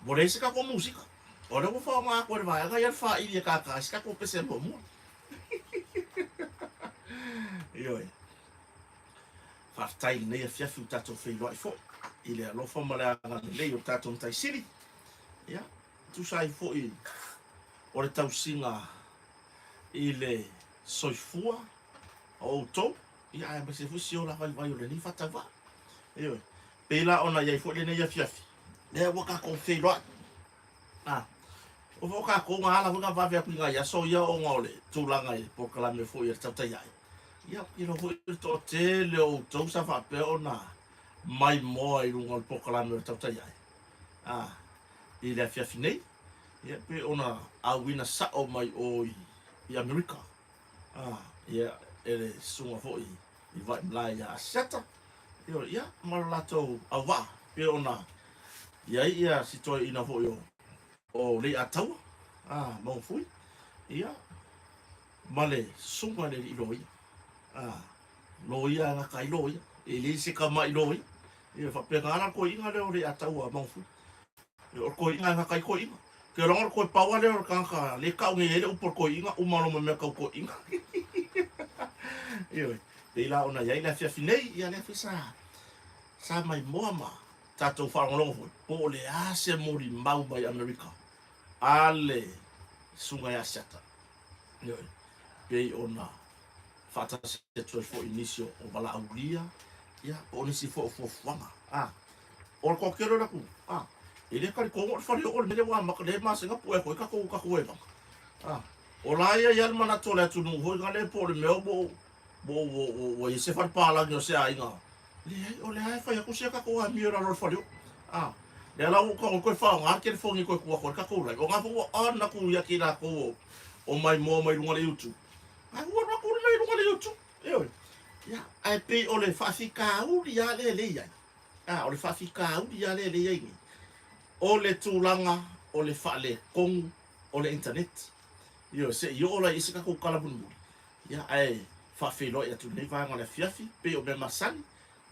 Ua leai se tatou musika. O lea ua faaaoga atu e le vaega ia le faaili e kākā ai se tatou pese muamua. Ioe. Faafetai i lenei afiafi ua tatou feiloai foi i le alofa ma le agalelei o le tatou Matai Sili. Ia, tusa ai foi o le tausiga i le soifua o outou, ia aemaise foi si ola vaivai o lenei faatauvaa. Ioe. Pei la ona i ai foi lenei afiafi, lea ua tatou feiloai. A, o foi tatou na ala foi na vave atu i nai aso ia ona o le tulaga i polokalame foi a le tautai ae. Ia, ou te iloa foi le toatele o outou sa faapea ona maimoa i luga o le polokalame o le tautai ae. A, i le afiafi nei, ia pei ona auina sao mai o i Amerika. A, ia, e le susuga foi i Vaimalae ia Asiata, ia, ma lo latou auvaa, pei ona i ai ia si toeaina foi o, o Leiataua, a, Maungafui, ia, ma le susuga i le alii loia, a, loia e gata ai loia, e leai se tama'i loia, ia, faapena la le toeaina lea o Leiataua Maungafui. O le toeaina e gata ai toeaina. Ke logo le toe pau lea o le tagata le tau nei ai le upu o le toeaina, uma loa ma mea tau toeaina. Ioe. Pei la ona i ai le afiafi nei, ia lea foi sa sa maimoa ma tatou faalogologo foi, po o le a se molimau mai Amerika a le Susuga ia Asiata. Ioe. Pei ona faatasi atu ai foi i nisi o valaaulia, ia, po o nisi foi o fuafuaga. A, o le toatele o le atunuu, a, e le talitonu o le faleoo le mea lea ua amata, lea e masina pue atu ai tatou, tatou evaga. A, o la ia i ai le manatu o le atunuu foi lea po o le mea ua, ua, ua, ua, ua i ai se falepalagi o se aiga. Leai, o lea e fai atu sia tatou amio i lalo o le faleoo. A, lea la ua ou tago toe faaaoga le telefoni e toe tuu atu ai le tatou live. O na foi ua on atu ia te i latou o, o maimoa mai luga o le YouTube. Ae ua alu atu le mea i luga o le YouTube. Ioe. Ia, ae pei o le faafitauli lava lea lea i ai. A, o le faafitauli lava lea lea i ai nei. O le tulaga o le faaletonu o le internet. Ioe, se i oo la i ai se tatou tala mulimuli. Ia, ae faafeiloai atu i lenei vaega o le afiafi, pei o mea masani,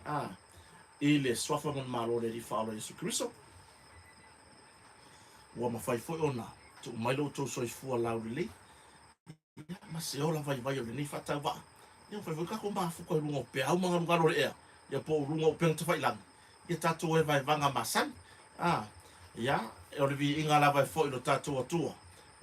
a, i le suafa ma le Malo o le Alii Faaola Iesu Keriso. Ua mafai foi ona tuu mai lo outou soifua laulelei Ia, ma se ola vaivai o lenei faatauvaa. Ia, ua fai foi tatou mafuta i luga o peau ma galugalu o le ea, ia po o luga o upega tafailagi, ia tatou evaevaga masani. A, ia, o le viiga lava e foi i lo tatou Atua,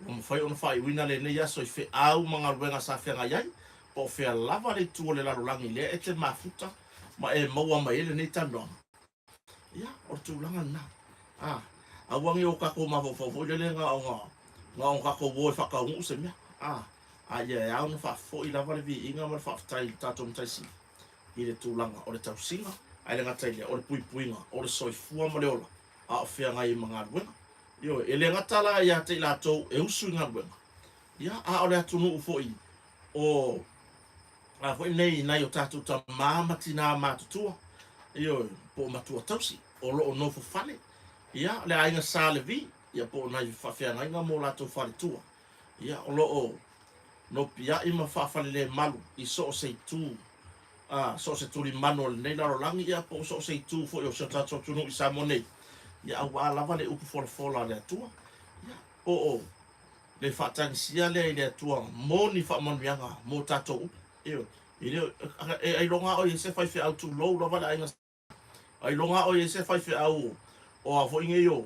ua mafai ona faaiuina lenei aso i feau ma galuega sa feagai ai, po o fea lava le itu o le lalolagi lea e te mafuta ma e maua mai ai lenei talanoaga. Ia, o le tulaga lena. A, aua ne i o tatou mafaufau foi lele na ona, na ona tatou o e faataunuu se mea. A, a ia e ao ona faafoi lava le viiga ma le faafetai i le tatou Matai Sili i le tulaga o le tausiga, ae le gata i lea, o le puipuiga, o le soifua ma le ola, a o feagai ai ma galuega. Ioe, e le gata la ia te i latou e usu i galuega, ia, a o le atunuu foi o a foi nei nai o tatou tamā ma tinā matutua, ioe, po o matua tausi, o lo o nofo fale, ia, le aiga Sa Levi, ia, po o nai faafeagaiga mo latou faletua, ia, o lo o nopiai ma faafalelemalu i so o se itu, a, so o se tulimanu o lenei lalolagi, ia, po o so o se itu foi o si o tatou atunuu i Samoa nei, ia, auā lava le upu folafola a le Atua, ia, po o le faatagisia lea i le Atua mo ni faamanuiaga mo tatou uma. Ioe. E le o, e ailoga a oe i se faifeau tulou lava le aiga, ailoga a oe i se faifeau o a foi nei o,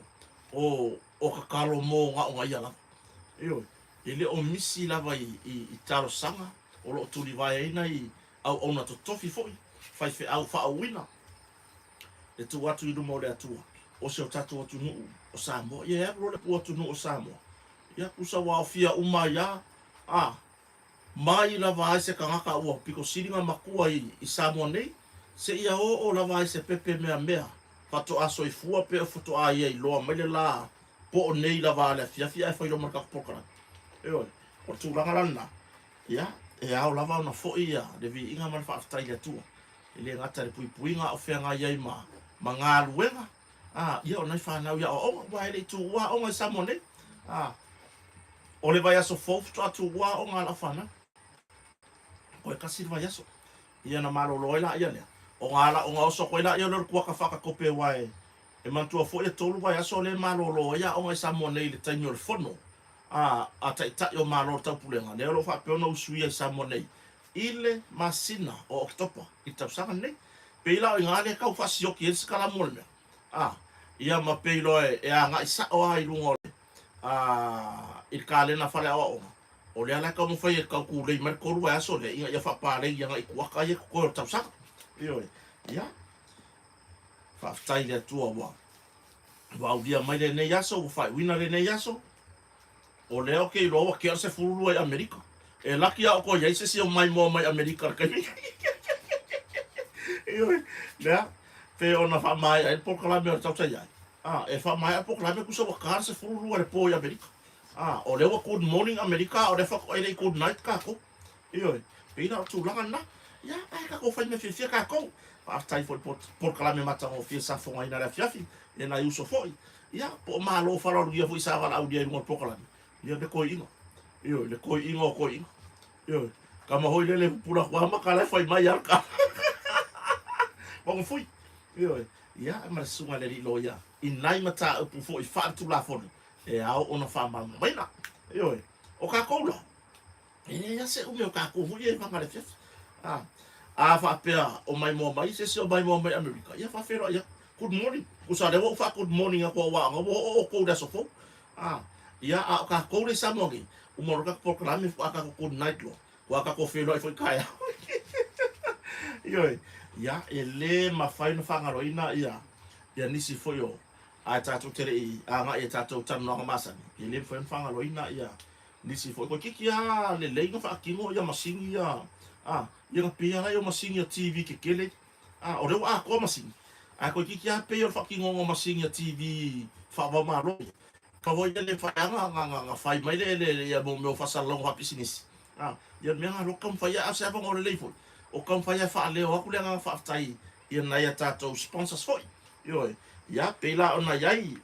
o, o tatalo mo na o na ia lava. Ioe. E le o misi lava i, i, i talosaga o lo o tulivae ai nai auauna totofi foi, faifeau faauuina le tuu atu i luma o le Atua o si o tatou atunuu o Samoa. Ia e alu loa le pu atunuu o Samoa, ia tusa ua aofia uma ai lava, a, mai lava ai se tagata ua pito sili ona matua i, i Samoa nei, seia oo lava ai se pepe meamea faatoa soifua pe o faatoa ia iloa mai le lā po o nei lava a le afiafi ae fai loa ma le tatou polokalame. Ioe, o le tulaga la lena, ia, e ao lava ona foi ia le viiga ma le faafetai i le Atua. E le gata i le puipuiga a o feagai ai ma, ma galuega, a, ia o nai fanau i aoaoga, aua e le i tuua aoga i Samoa nei. A, o le vaiaso fou faatoa tuua aoga a lau fanau. Koe tasi le vaiaso. Ia na malolo ai laia lea. O ngā la, o ngā oso koe laia lea o le kuaka whakakope aua e, E manatua foi e tolu vaiaso lea e malolo ai aoga i Samoa nei i le taimi o le fono a a Taitai o Malo o le Taupulega, lea o lo o faapea ona usuia i Samoa nei i le masina o Oketopa i le tausaga lenei. Pei la o i ina lea e tau faasioki ai le sikalamu o le mea, a, ia ma pei loa e agai sao lava i luga o le, a, i le kalena faleaoaoga, o lea la e taumafai e tau tulei mai le tolu vaiaso lea ina ia faapalei agai i tuaka ia e totoe o le tausaga. Ioe. Ia, faafetai i le Atua ua ua aulia mai lenei aso, ua faaiuina lenei aso. O lea ou te iloa ua tea le 12 i Amerika. E laki a o toe i ai se isi o maimoa mai Amerika i le taimi nei. Ioe, lea, pei ona faamaea ai le polokalame o le tautai ai. A, e faamaea le polokalame tusa ua ta le 12 i le po i Amerika. A, o lea ua good morning Amerika a o lea faatoa e le i good night tatou. Ioe, pei la o le tulaga lena. Ia, ae tatou fai mea fiafia tatou. Faafetai foi i le polokalame matagofie sa fofogaina i le afiafi, e nai uso foi. Ia, po o malo faaaloalogia foi sa valaaulia i luga o le polokalame, ia le toeaina. Ioe, le toeaina o toeaina. Ioe, tama foi lele pupula atu lava maka la e fai mai lava le tala. Magafui. Ioe, ia, ma le susuga i le alii loia i nai mataupu foi faaletulafono e ao ona faamalamalamaina. Ioe, o tatou la, E leai lava se umi o tatou foi ia i vaga i le afiafi. A, a faapea o maimoa mai se isi o maimoa mai Amerika, ia faafeiloai atu. Good morning. Tusa o lea ua ou faa good morning atu aua ona ua oo outou i le aso fou. A, ia a o tatou lea i Samoa nei, uma loa le tatou polokalame faatoa tatou good night loa, faatoa tatou feiloai foi taeao. Ioe, ia e le mafai ona faagaloina ia ia nisi foi o ae tatou te le i agai i a tatou talanoaga masani, e le mafai ona faagaloina ia Nisi foi toeitiiti a lelei na faatino ia masini ia a ia na pei a la ia o masini a TV tetele a o lea ua atoa masini ae toeitiiti a pei o le faatinoga o masini a TV faavaomalo ia ka foi ia le fai a na na na fai mai le le ia mo mea o faasalalauga faapisinisi a ia le mea na loa taumafai a o se avanoa lelei foi o taumafai a faaleo atu le agaga faafetai ia nai a tatou sponsors foi ioe ia pei la ona iai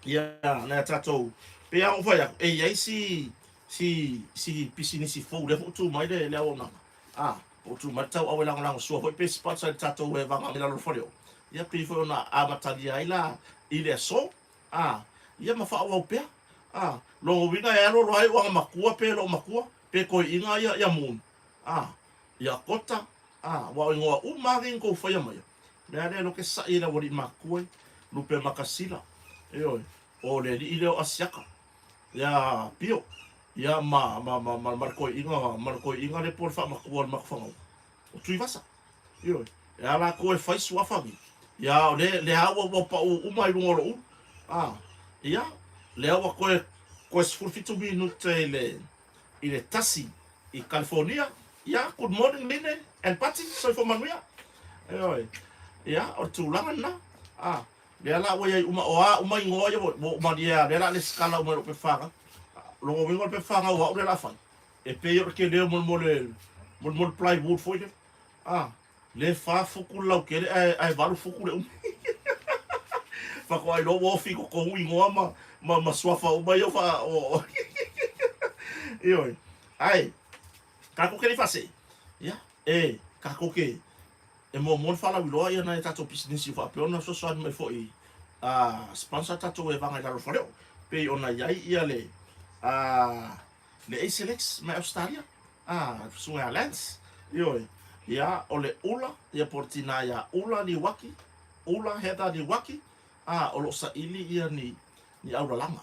Ia, nai a tatou, pei lava ona ou fai atu, e i ai si, si, si pisinisi fou lea foi ua tu mai le, le auaunaga, a, po ua tu mai le tauau e lagolagosua foi pe sponsor i le tatou evaga i lalo o le faleoo, ia pei foi ona amatalia ai la i le aso, a, ia ma faaauau pea, a, lona uiga e alu alu lava iu aga matua pe loo matua, pe toeaiina ia, ia Moon, a, ia Kota, a, aua o igoa uma lava nei na tou faia maia, Mea lea loke saʻi e le aualii matutua i lupe makasila, ioe, o le alii lea o Asiata, ia Pio, ia ma, ma, ma, ma, ma le toeaina, ma le toeaina lea po o le faamatua o le matou fanauga, o Tuivasa, ioe, e a latou e fai suafa nei, ia o le, lea ua, ua pau uma i luga o lou ulu, a, ia, lea ua toe, toe 17 minute i le, i le tasi i California, ia, good morning Line and Pati, soifua manuia. Ioe, ia, o le tulaga lena. A, lea la ua i ai uma, o a uma igoa ia ua ua malie lava, lea o le a lesitala uma i lou pepa fanau. Lona uiga o le pepa fanau o au lea o le a fai, e pei o le tele o molemole, molemole plywood foi lea. A, Le fa futu le lautele ae ae valu futu le umi. Faatoa iloa ua ofi i totonu igoa ma ma ma suafa uma ia fa o Ioe. Ae tatou ke le i faasee, ia, e tatou ke e muamua ona faalauiloa ia nai a tatou pisinisi ua faapea ona fesoasoani mai foi a sponsor tatou evaga i lalo o le faleoo pei ona i ai ia le a le Acelex mai Ausetalia, a, le fesuga ia Lance, ioe, ia, o le Ula, ia po o le tinā ia Ula Niuaki, Ula Heather Niuaki, a, o lo o saili ia ni, ni aulalaga.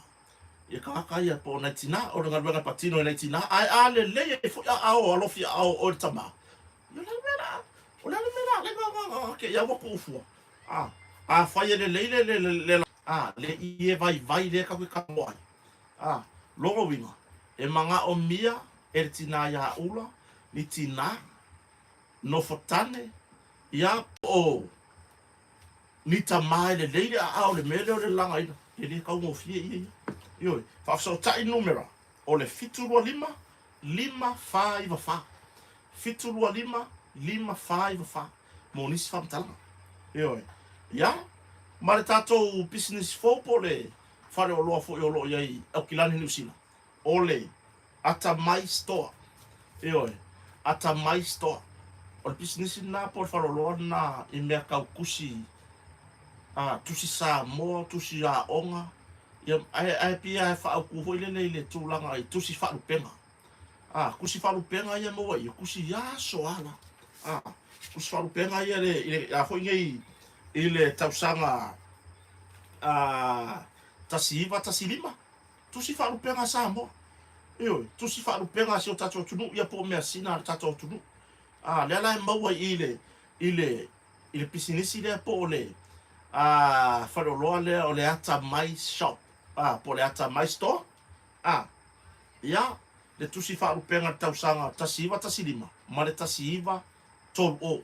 Ia tagata ia po o nai tinā, o le galuega e patino i nai tinā, ae a lelei ai foi aao, alofi aao o oe le tamā, ia o le a le mea la, o le a le mea la, le ga, ga, ga, ke ia ua tuufua. A, afai e lelei le, le, le, le, a, le ie vaivai lea tatou te talanoa ai, A, lona uiga, e manaomia e le tinā iā ula ni tinā nofo tane ia po o ni tamā e lelei le aao o le mea lea o le lagaina, e le taugofie ia ia. Ioe, faafesootai numera o le 725 544, 725 544 mo nisi faamatalaga. Ioe, ia, ma le tatou pisinisi fou po o le faleoloa foi o lo o i ai i Aukilani, Niu Sila, o le Atamai Store. Ioe, Atamai Store. O le pisinisi lena po o le faleoloa lena i mea tau tusi a, tusi Samoa, tusi aoga, ia, ae, ae pei lava e faaautu foi lele i le tulaga i tusi faalupega. A, tusi faalupega ia e maua i i, tusi aso lava la. A, tusi faalupega ia i le, i le, a foi nei i le tausaga a, 1915, tusi faalupega a Samoa. Ioe, tusi faalupega a si o tatou atunuu, ia po o measina a le tatou atunuu. A, lea la e maua i i le, i le, i le pisinisi lea po o le a, faleoloa lea o le Atamai Shop, a, po o le Atamai Store, a, ia, le tusi faalupega i le tausaga 1915 ma le 1930,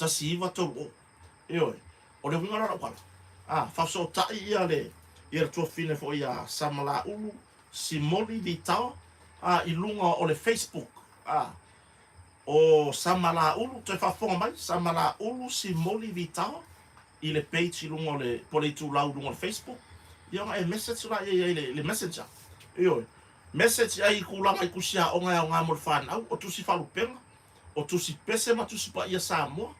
1930. Ioe, o le uiga lea o lau tala, a, faafesootai ia le, ia le tuafafine foi ia Samalaulu Simoli Litao, a, i luga o le Facebook, a, O Samalaulu, toe faafofoga mai, Samalaulu Simoli Vitao i le page i luga o le, po o le itulau i luga o le Facebook, ia ona e message laia i ai i le messenger. Ioe. Message i ai i tulaga i tusi aoga e aoga mo le fanau, o tusi faalupega, o tusi pese ma tusi paia Samoa,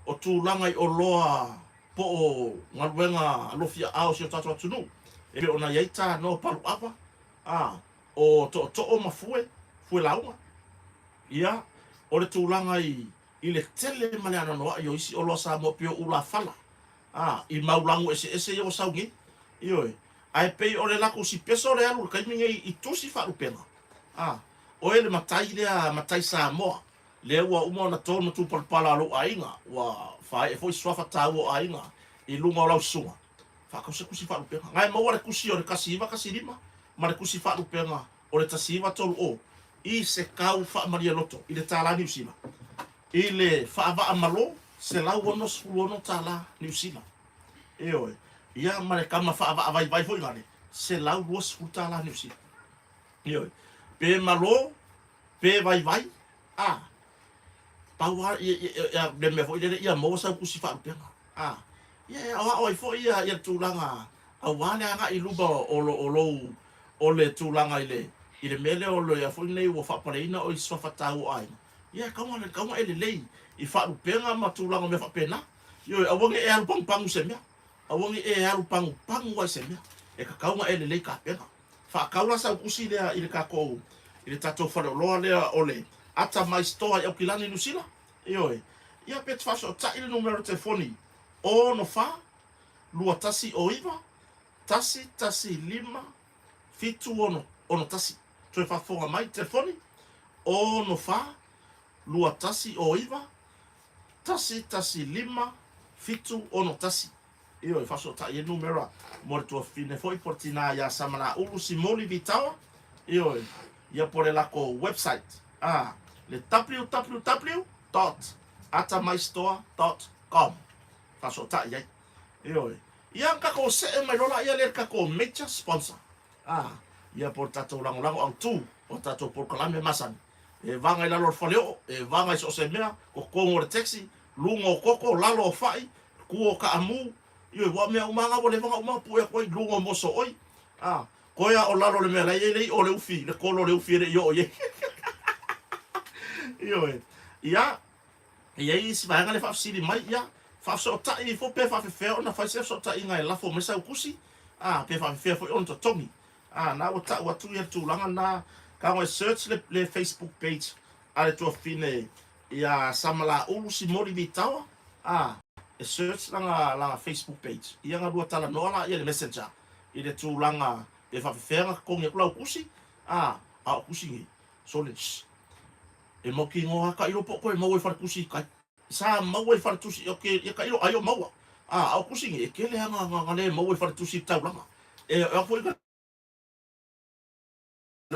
o tulaga i oloa po o galuega alofi aao o si o tatou atunuu, e pei ona i ai tanoa paluava, a, o tootoo ma fue, fue lauga. Ia, o le tulaga i, i le tele ma le anoanoai o isi oloa Samoa pei o ulafala, a, i mau lagu eseese ia ua sau nei. Ioe. Ae pei o le latou sipeso le alu i le taimi nei i tusi faalupega, a, oe le matai lea, matai Samoa, lea ua uma ona to ma tupalapala a lou aiga, ua faaee foi suafa taua o aiga i luga o lau susuga, faatau se tusi faalupega. Na e maua le tusi o le 1915 ma le tusi faalupega o le 1930 i se kau faamalie loto i le tālā Niu Sila. I le faavaa malo, $166 tālā Niu Sila. Ioe. Ia ma le kama faavaa vaivai foi nale, $120 tālā Niu Sila. Ioe. Pe malo, pe vaivai, a, pau lava ia, ia, ia, le mea foi lele ia maua sau tusi faalupega. A, ia e aoao ai foi ia, ia le tulaga aua le agai i luma o, o, o lou, o le tulaga i le, i le mea lea o le a foi nei ua faapaleina oe i suafa taua o aiga. Ia e tatau ona, tatau ona e lelei i faalupega ma tulaga o mea faapena. Ioe, aua ne i e alu pagupagu i se mea. Aua ne i e alu pagupagu ai i se mea. E tatau ona e lelei tapena. Faatau la sau tusi lea i le tatou, i le tatou faleoloa lea o le Atamai Store i Aukilani, Niu Sila. Ioe. Ia pe te faafesootai le numera telefoni 64 21 09 115 761. Toe faafofoga mai, telefoni 64 21 09 115 761. Ioe, faafesootai ai numera mo le tuafafine foi po o le tinā iā Samalaulu Simoli Vitawa, ioe, ia po o le latou website, a, le www dot atamaistore dot com. Faafesootai ai. Ioe. Ia, tatou see mai loa laia lea i le tatou major sponsor, a, ia po o le tatou lagolago autū o tatou polokalame masani. E vaga i lalo o le faleoo, e vaga i so o se mea, totonu o le taxi, luga o koko, lalo o fai, tua o kaamu, ioe, ua mea uma lava na ua leva ona uma ona pue atu ai, luga o mosooi, a, koe a o lalo o le mea la e i ai le iʻa o le ufi, le kolo o le ufi e le i oo i ai. Ioe. Ia, e i ai isi vaega lea e faafesili mai, ia, faafesootai ifo pe faafefea ona fai se fesootaiga e lafo mai sau tusi, a, pe faafefea foi ona totogi. A, na ua tau atu ia le tulaga lena, tago e search le, le Facebook page a le tuafafine ia Samalaulu Simoli Vitawa, a, e search lana, lana Facebook page, ia na lua talanoa laia i le messenger i le tulaga pe faafefea ona totogi atu lau tusi, a, a o tusi nei, sole, shh, e mautinoa lava tailo po o toe maua i faletusi i tai. Sa maua i faletusi, ok, ia tailo ai o maua, a, a o tusi nei, e tele lava na, na, na le maua i faletusi i le taulaga. E, e foi le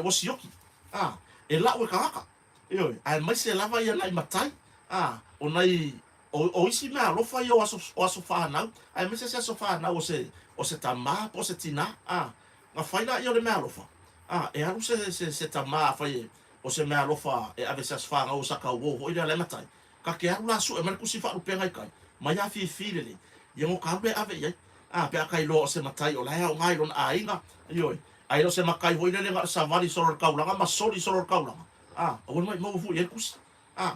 ua sioki, a, e lau e tagata, ioe, aemaise lava ia nai matai, a, o nai, o, o isi mea alofa ia o aso, o aso fanau, aemaise se aso fanau o se, o se tamā po o se tinā, a, na fai laia o le mea alofa, a, e alu se, se, se tamā afai e, o se mea alofa e ave se aso fanau o saka uo foi lea la e matai, ka te alu la sue mai le tusi faalupega i kai, mai afifi lelei, ia no ka alu e ave i ai, a, pe a ka iloa o se matai o la e aoga i lona aiga, ioe, Ai o se makai foi lele na o le savali solo le taulaga ma soli solo le taulaga, a, aua le maimau fua i ai le tusi, a.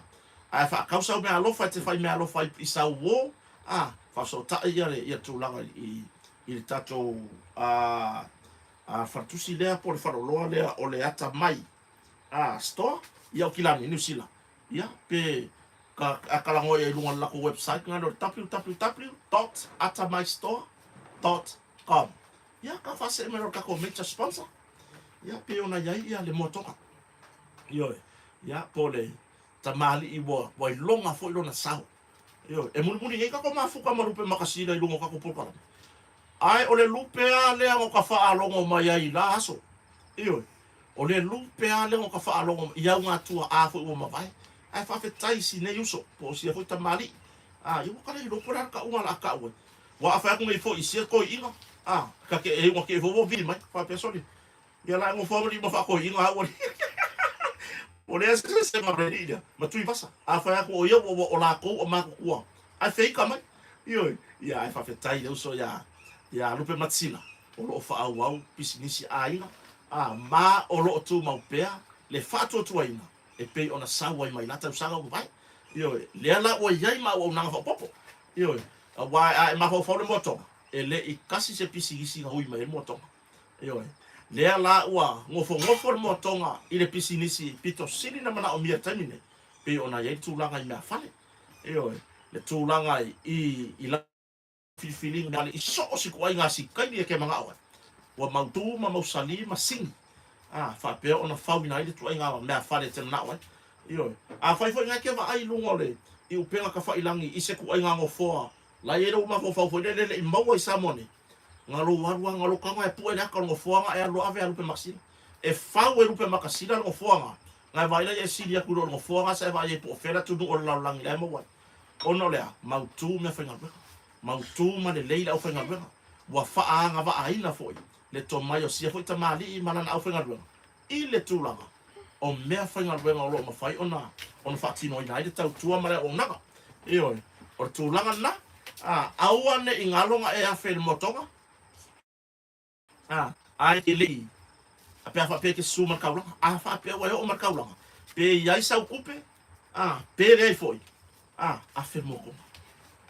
Ae faatau sau meaalofa e te fai meaalofa ai i sau uo, A, faafesootai ia le ia tulaga i i le tatou a a faletusi lea po o le faleoloa lea o le Atamai a Store i Aukilani, Niu Sila. Ia, pe ka a kalagoa i luga o le lakou website nga lea o le www.atamaistore.com. Ia, ka faasee mai loa i le tatou major sponsor. Ia, pei ona i ai ia le moatoga. Ioe. Ia, po o le tamalii ua, ua iloga foi lona sao. Ioe. E mulimuli nei tatou mafuta ma lupe makasina i luga o tatou polokalame. Ae o le lupe lava lea na ka faalogo mai ai i la aso. Ioe. O le lupe lava lea na ka faalogo i augatua a foi ua mavae. Ae faafetai i si nei uso, po o sia foi tamalii. A, ia ua ka le iloa po o le a le tauga o le a tau ai. Ua a fai atu nei foi i sia toeaiina, a, ka te e iuga te foi ua vili mai, faapea sole. Ia la e nofo lava ma lima faatoeaiina au alii. Ua leai se eseesega o le alii lea ma Tuivasa. A fai atu o ia ua o latou o matutua ae feika mai. Ioe, ia ae faafetai i le uso ia ia Lupe Matisila o lo o faaauau pisinisi aiga a ma o lo o tumau pea le faatuatuaina e pei ona sau ai mai la tausaga ua mavae. Ioe, lea la ua i ai ma auaunaga faaopoopo. Ioe, aua a e mafaufau le moatoga, e le i kasi se pisinisi na ui mai ai le moatoga. Ioe, lea la ua nofonofo le moatoga i le pisinisi pito sili na manaomia i le taimi nei, pei ona i ai le tulaga i meafale. Ioe, le tulaga i i filifiliga i so o se ituaiga asikaili e ke manao ai, ua mautū ma mausali ma sini, a, faapea ona fauina ai le ituaiga meafale e te manao ai. Ioe. Afai foi na e ke vaai i luga o le i upega tafailangi i se ituaiga nofoa la e i ai lou mafaufau foi lele e le i maua i Samoa nei, na lou alu lava, na lou tago e pue le ata o le nofoa na e alu ave a lupe makasina. E fau e lupe makasina le nofoa na, na e vaai la ia e sili atu i lo le nofoa na sa e vaai ai po o fea le atunuu o le lalolagi la e maua ai. Ona o le a? Mautū meafaigaluega. Mautū ma lelei le aufaigaluega. Ua faaagavaaina foi le tomai o sia foi tamalii ma lana aufaigaluega i le tulaga o meafaigaluega o lo o mafai ona ona faatinoina ai le tautua ma le auaunaga. Ioe, o le tulaga lena. A, aua ne i galo na e afe i le moatoga. A, ae e le i, a pe a faapea e te susu ma le taulaga, a faapea ua e oo ma le taulaga, pe i ai sau tupe, a, pe leai foi, a, afe le moatoga.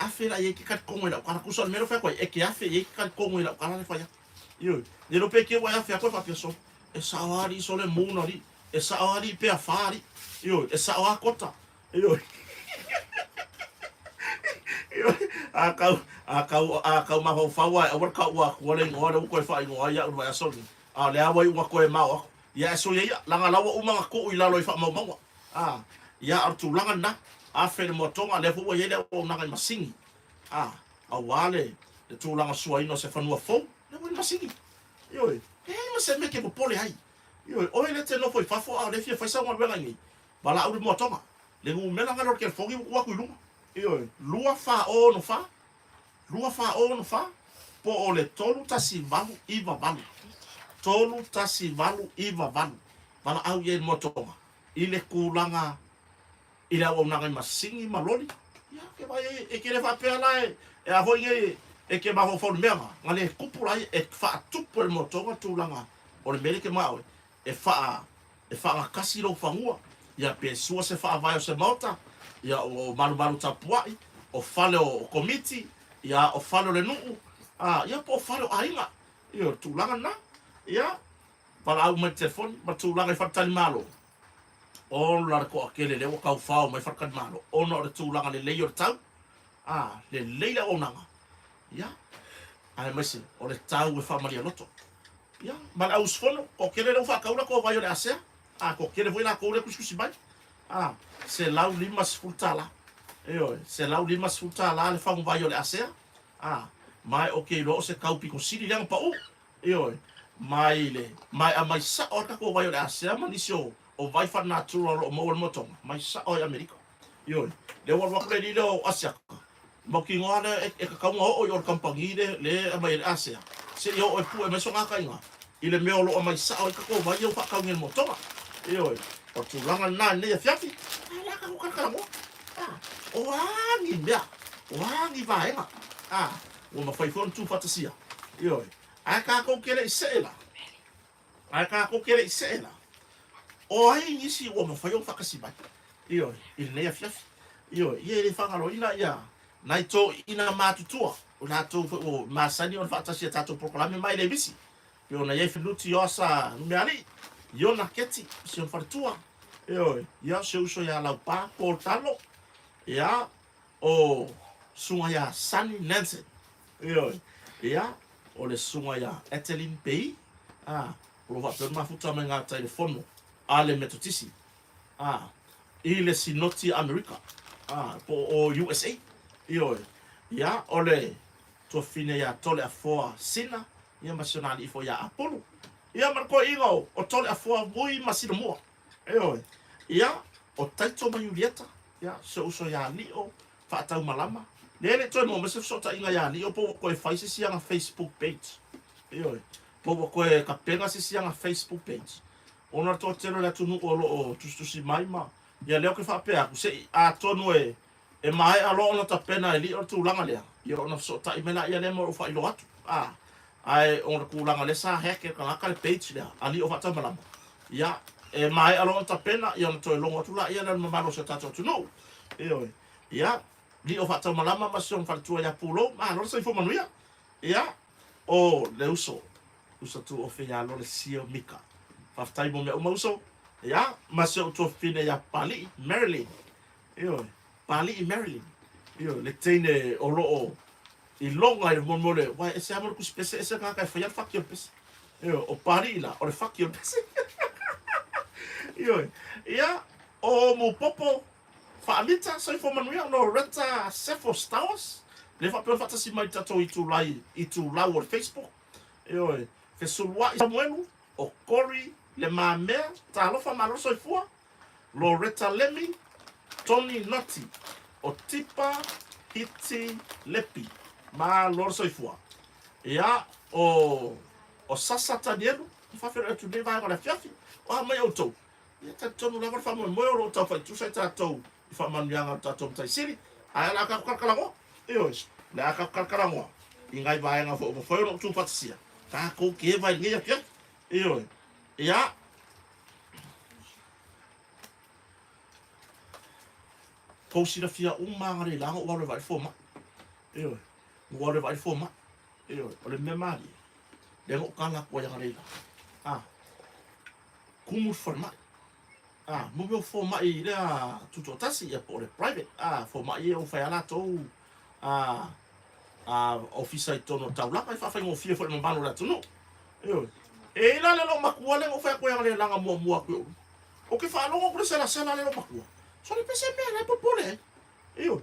Afe la i ai ke talitono i lau tala. Tusa o le mea lea ua fai atu ai, e te afe i ai ke talitono i lau tala lea e fai atu. Ioe. Ne iloa pe te ua e afe atu e faapea, Sole, e sao lava alii, sole, mu na alii. E sao lava alii pe afa alii. Ioe. E sao lava kota. Ioe. Ioe. A kau, a kau, a kau mafaufau lava e aua le kaua atua le igoa lea ua toe faaigoa ai iaʻu i le vaiaso lenei. A o le a ua iuga toe mao aku. Ia e soia ia, leaga la ua uma ona tuu i lalo i faamaumauga. A, ia, o le tulaga lena. Afe le moatoga, lea foi ua i ai le auaunaga i masini. A, aua le, le tulaga suaina o se fanua fou, lea ua i le masini. Ioe, e leai ma se mea e te popole ai. Ioe, oe lea e te nofo i fafo a o lea e fia fai sau galuega i inei, valaau le moatoga. Le numera lena o le telefoni ua tuu atu i luga. Ioe, 2464, 2464, po o le 31898, 31898. Valaau i ai le moatoga i le tulaga i le auaunaga i masini ma loli. Ia, ke vaai ai, e ke le faapea la e, e a foi nei e ke mafaufau i le mea na, na le tupu la ia, e faatupu e le moatoga le tulaga o le mea lea e ke manao ai. E faa, e faagatasi lou fanua, ia pe sua se faavae o se maota, ia o malumalu tapuai, o fale o komiti, ia o fale o le nuu, a, ia po o fale o aiga. Ia o le tulaga lena. Ia, valaau mai le telefoni ma le tulaga i faletalimalo. Ola le toatele lea ua taufao mai faletalimalo ona o le tulaga lelei o le tau, a, lelei le auaunaga. Ia, aemaise o le tau e faamalie loto. Ia, ma le au usufono, toatele lea ua faatau latou vai o le asea, a, toatele foi latou lea e tusitusi mai, a, $150. Ioe, $150 le faguvai o le asea, a, ma ou te iloa o se tau pito sili lea na pau. Ioe, mai le, ma e aumai sao lava le tatou vai o le asea ma nisi o, o vai faalenatura o lo o maua i le motoga, mai sao i Amerika. Ioe, lea ua alu atu le alii lea o Asiata, mautinoa lea e, e tatau ona oo i o le kamupani le, le e aumai ai le asea, seia oo e pue mai sona ataiga i le mea o lo o aumai sao ai tatou vai ia ua faatau nei i le motoga. Ioe, o le tulaga lena i lenei afiafi, a o le a tatou talatalanoa? A, o a ni mea, o a ni vaega, a, ua mafai foi ona tuufaatasia. Ioe, ae tatou te le i see la, ae tatou te le i see la, o ai nisi ua mafai ona faatasi mai, ioe, i lenei afiafi. Ioe, ia e le faagaloina ia. Nai toeaiina matutua, o latou foi ua masani ona faatasi i a tatou polokalame ma e le misi. Pei ona i ai Fenuti Ioasa Numealii, Iona Keti, si ona faletua, ioe, ia, si ou uso ia Laupa Paul Talo, ia, o susuga ia Sonny Nansen, ioe, ia, o le susuga ia Eteline Pei, a, o lo o faapea ona mafuta mai gauta i le fono a le Metotisi, a, i le Sinoti Amerika, a, po o USA, ioe, ia, o le tuafafine ia Toleafoa Sina, ia ma si ona alii foi ia Apulu, ia ma le toeaina o, o Toleafoa Vui ma Sinamua, ioe, ia, o Taito ma Iulieta, ia, si ou uso ia Lio Faataumalama, lea e le i toe maua mai se fesootaiga ia Lio po ua toe fai se isi ana Facebook page, ioe, po ua toe tapena se isi ana Facebook page. Ona o le toatele o le atunuu o lo o tusitusi mai ma, ia lea ou te faapea atu, se i, atonu e, e maea loa ona tapena e Lio le tulaga lea, ia ona fesootai mai laia lea ma lou faailoa atu. A, ae o le tulaga lea sa hack e le tagata le page lea a Lio Faataumalama, ia, e maea loa ona tapena, ia ona toe logo atu laia lea o le mamalu o si o tatou atunuu. Ioe. Ia, Lio Faataumalama ma si ona faletua ia Pulou, malo le soifua manuia. Ia, o le uso, uso tuofe ia Lolesio Mika. Faafetai mo mea uma uso. Ia, ma si ou tuafafine ia Papalii Marilyn. Ioe, Papalii Marilyn. Ioe, le teine o lo o iloga i le mea o le, uae ese lava mo le tusi pese, ese le tagata e faia le faki o le pese. Ioe, o Papalii la, o le faki o le pese. Ioe, ia, o Mupopo Faalita, soifua manuia, Loretta Sefo Stowers, lea faapea ona faatasi mai i le tatou itulai, itulau o le Facebook. Ioe, Fesulua'i Samuelu, o Cory Le Mamea, Talofa malo soifua, Loretta Lemi, Tony Noti, o Tipa Hiti Lepi, malo le soifua. Ia, o, o Sasa Tanielu, e faafeiloai atu i lenei vaega o le afiafi, o a mai outou? Ia talitonu lava le faamoemoe o lo o taufaitusa i tatou i faamanuiaga o le tatou Matai Sili, ae o le a tatou talatalanoa, ioe, o le a tatou talatalanoa i nai vaega foi ua mafai ona ou tuufaatasia, tatou te eva i lenei afiafi, ioe. Ia, tou silafia uma analeila na ou alu e vaai le fomai, ioe, na ou alu e vaai le fomai, ioe, o le mea malie, lea na ou tala atu ai analeila, a, Kumu le falemai. A, mo mea o fomai lea tutoatasi, ia po o le private, a, fomai ia ua fai lava latou a, a, ofisa i totonu o le taulaga e faafaigofie foi i le mamalu o le atunuu. Ioe. E i ai la le loomatua lea na ou fai atu ai analeila muamua atu i ou luma. Ou te faalogo atu le selasela a le loomatua. Sole pe se mea la e popole ai. Ioe.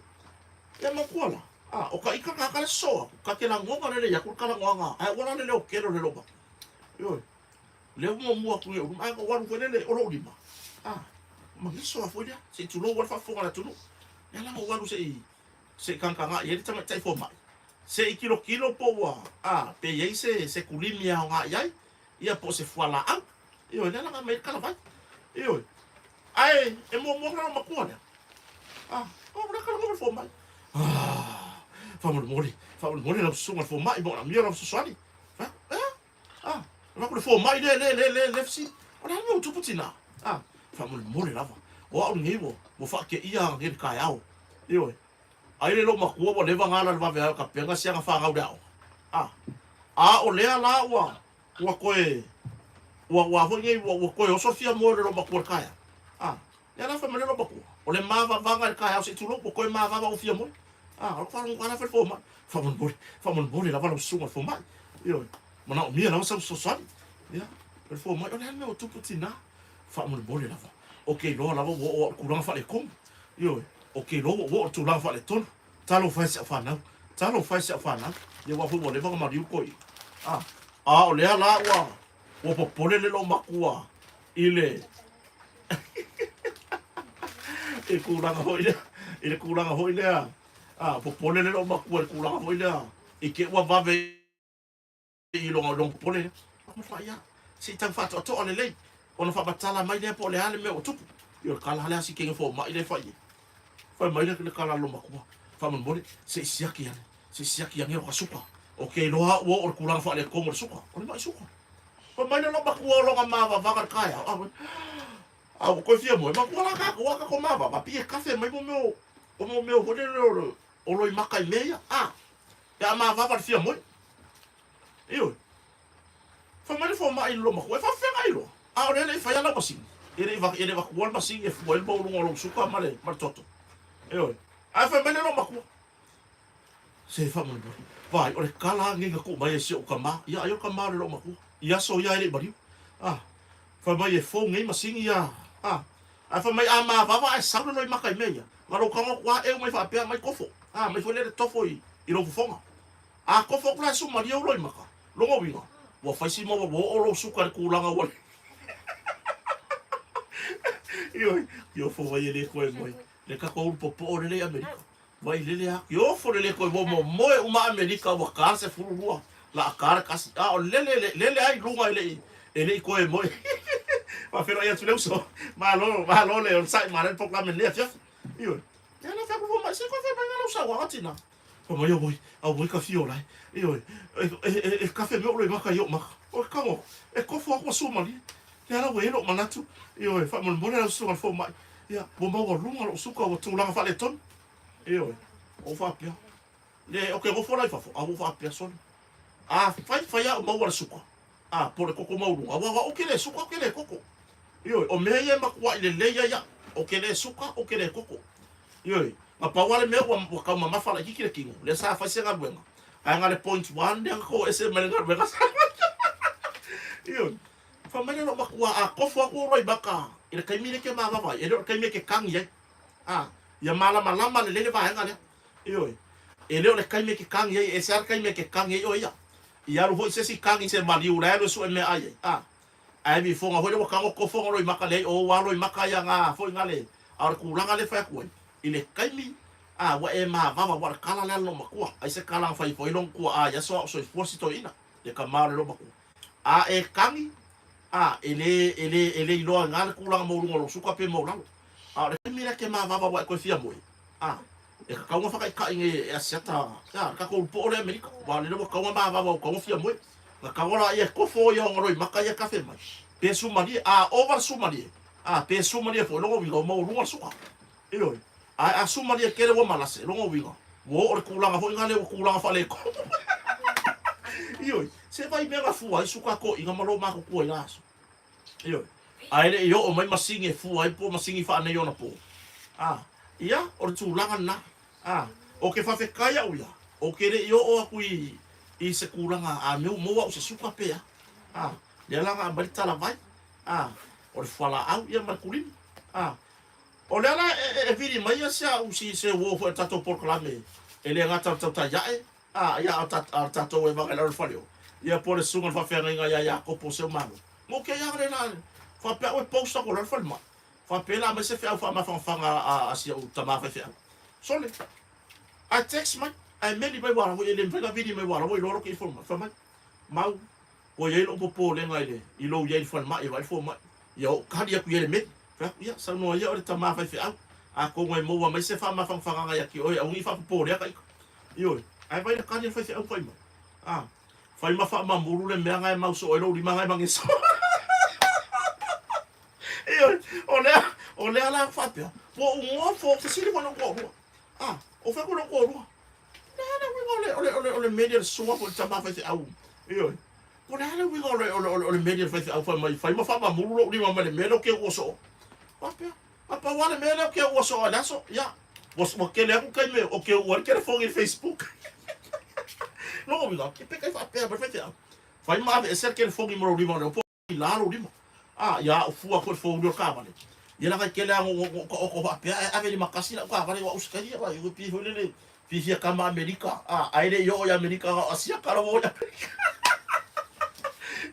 Ia matua la, a, o ka ika tagata le sosoo atu, ta te lagona lelei atu le talanoaga, ae ua la le leotele o le loomatua. Ioe. Lea ua muamua atu i ou luma, ae na ou alu foi lele o lou lima, a, magiso lava foi lea, se i tulou ai le faafofoga a le atunuu. Lea la na ou alu se i, se i tagatagai ai le tamaitai fomai, se i tilotilo po ua, a, pe i ai se, se kulimi e aoga i ai, ia po o se fualaau. Ioe, lea la na aumai ai le talavai. Ioe. Ae e muamua atu la lou matua lea, a, o lea talanoa ma le fomai. Ah, faamolemole, faamolemole lau susuga i le fomai, manaomia lau fesoasoani. Fai atu, ea? Ah, avatu le fomai le, le, le, le, le fesili. O le a le mea ua tupu tina? Ah, faamolemole lava. O au lenei ua, ua faateia ananei i le taeao. Ioe. Ai le lou matua ua leva ona ala i le vave ai o tapena si ana fanau i le aoga. Ah, a o lea la ua, ua toe, ua, ua a foi nei, ua, ua toe oso le fiamoe o le lou matua i le taeao. Ah, lea la fai mai le lou matua, o le mavavaga i le taeao se i tulou, ua toe mavava ou fiamoe. Ah, o lou faalogo lava fai le fomai. Faamolemole, faamolemole lava lau susuga i le fomai. Ioe, manaomia lava sau fesoasoani. Ia, o le fomai, o le a le mea ua tupu tina? Faamolemole lava, ou te iloa lava ua oo au i le tulaga faaletonu. Ioe, ou te iloa ua oo i le tulaga faaletonu. Talofa e si au fanau, talofa e si au fanau. Ia aua foi ua leva ona maliu toeaiina. A, a o lea la ua, ua popole le loomatua i le i le tulaga foi lea, i le tulaga foi lea, a, popole le loomatua i le tulaga foi lea, i te i ua vave i lona lona popole lea. Matua ia, se i tau faatoatoa lelei, ona faamatala mai lea po o le a le mea ua tupu. Ia o le tala lea a si teine fomai lea e fai i ai. Fai mai le tala a loomatua, faamolemole, se i siaki ane, se i siaki ane lota suka. Ou te iloa au ua oo i le tulaga faaletonu o le suka, o le mai suka. Fai mai le loomatua o lona mavavaga i le taeao, a, a ua toe fia moe, matua la tatou a tatou mavava, pei e kafe mai mo mea o, o mo mea foi lele o le. O loimaka i mea ia, a, pe a mavava le fia moe. Ioe. Fai mai le fomai i le lomatua, e faafefea iloa? A o lea e le i faia lau masini. E le i, e le i vatua le masini e fua ai le maualuga o lou suka ma le, ma le toto. Ioe. Ae fai mai le lomatua, Se faamolemole, vaai, o le kala lava lenei na tuu mai e si ou tama, ia ai o le tama o le loomatua, i aso ia e le i maliu. A, fai mai e fou nei masini ia, a, ae fai mai a mavava ae sau le loimaka i mea ia, na lou tago atu lava eu mai faapea mai tofo, a, mai foi lele tofo i, i lou fofoga. A tofo atu la e sumalie ou loimaka, lona uiga, ua fai si maua ua oo lou suka i le tulaga ua le Ioe, kiofo mai e le toe moe, le tatou ulu popoo lele i Amerika. Vai lele a kiofo lele toe ua momoe uma Amerika ua ta le 12 la a ta le 1 a o lele lele ai luga e le e le i toe moe. Faafeiloai atu le uso. Malo malo le onosai malo le polokalame i lenei afiafi. Ioe. Ia la fai atu fua mai se koe fai mai na lau sauaga tina. Fai mai auoi auoi ka fio lai. Ioe. E e e kafe me o loi maka i o maka. O kango e kofo aku su malie. Lea la ua i ai lou manatu, ioe, faamolemole lau susuga i le fomai, ia, ua maualuga lou suka ua tulaga faaletonu. Ioe, ua ou faapea, le, ou te nofo la i fafo, a ua ou faapea, sole, afai fai au maua le suka, a, po o le toto maualuga, aua o au ou te le suka ou te le toto. Ioe, o mea ia e matuai lelei ai au, ou te le suka ou te le toto. Ioe, na pau lava le mea ua, ua taumamafa laitiiti le tino, lea sa fai se galuega, ae na o le point one lea na toese mai le galuega sa fai. Ioe. Fai mai le loomatua, a tofo atu ou loimaka i le taimi lea e te mavava ai, e le o le taimi e te kagi ai. A, ia malamalama lelei le vaega lea. Ioe. E le o le taimi e te kagi ai, e ese lava le taimi e te kagi ai oe ia. I alu foi se isi kagi i se maliu la e alu e sue meaai ai. A, ae mifoga foi lea ua tago tofoga loimaka leai o ou lava loimaka ia na foi na le, a o le tulaga lea e fai atu ai, i le taimi, a, ua e mavava, ua o le tala lea a le loomatua. Ai se tala na fai ifo ai lona tuaa i aso a o soifua si toeaina, le tama o le loomatua. A e kagi, a, e le, e le, e le iloa i na le tulaga maualuga o lou suka pe maulalo. A o le taimi lea ke mavava ua e toe fia moe, a, e tatau ona whakaikai nei e Asiata, a, le tatou ulu poo lea Amerika, ua lele ua tatau ona mavava ua tatau ona fia moe. Na tatau la ia e kofo ia ona roimaka ia kafe mai, pe sumalie, a ova le sumalie, a, pe sumalie foi, lona uiga ua maualuga le suka. Ioe. Ae a sumalie tele ua malase, lona uiga, ua oo le tulaga foi na lea ua tulaga faaletonu. Ioe. Se vai mea na fua ai suka toeaiina ma lo matutua i la aso. Ioe. Ae le i oo mai masini e fua ai po o masini faaneionapo. A, ia, o le tulaga lena. A, o ke faafetai au ia, o ke le i oo atu i, i se tulaga a mea ua maua au se suka pe a. A, lea la na aumai le talavai. A, o le fualaau ia ma le kulini. A, O lea la e vili mai ia si au si se uo foi o le tatou polokalame e le gata o le tautai ae, a, ia a o le tatou e vaga i lalo le fale o, ia po o le susuga i le faafeagaiga ia Iakopo o Seumalo. Mo ke ia le la, faapea au e post aku loa le falemai. Faapea la aumai se feau faamafangafaga a si au tama faifeau. Sole, ae text mai, ae meli mai ua e le mafai ona vili mai ua lava ua iloa lou ke fai mai. Mau, Ua i ai lou popolega i le, i lou i ai i le falemai e vaai le fomai. Ia ou kali atu i ai le meli. Fai atu, ia, saunoa ia o le tama faifeau. Atonu e maua mai se faamafanafanaga ia te oe, aua ne i faapopolea ta ita. Ioe, ae vaai le kali a le faifeau fai mai. A, fai ma faamamulu le mea na e mau soo ai lou lima na e mageso. Ioe, o lea, o lea la faapea, ua ou nofo, fesili foi lou toalua. A, o fea koe lou toalua? O le a le uiga o le, o le, o le, o le meli a le susuga foi le tama faifeau? Ioe. Po o le a le uiga o le, o le, o le, o le meli a le faifeau fai mai, fai ma faamamulu lou lima mai le mea lea ou te uua soo. Faapea, na pau lava le mea lea ou te uua soo ai le aso, ia, ua, ua tele atu taimi ou te uua ai le telefoni i le Facebook. Lona uiga, pe kai faapea mai le faifeau, fai ma aveese le telefoni ma lou lima o le opo i lalo lima. A, ia a'u fua atu i le fouli o le taavale. Ia laga e tele a no ka oko faapea ae ave limatasi la'u taavale o a'u se taimi ia ua pei foi lele fiafia kama Amerika a ae le i oo i Amerika na o Asiata lava o i Amerika.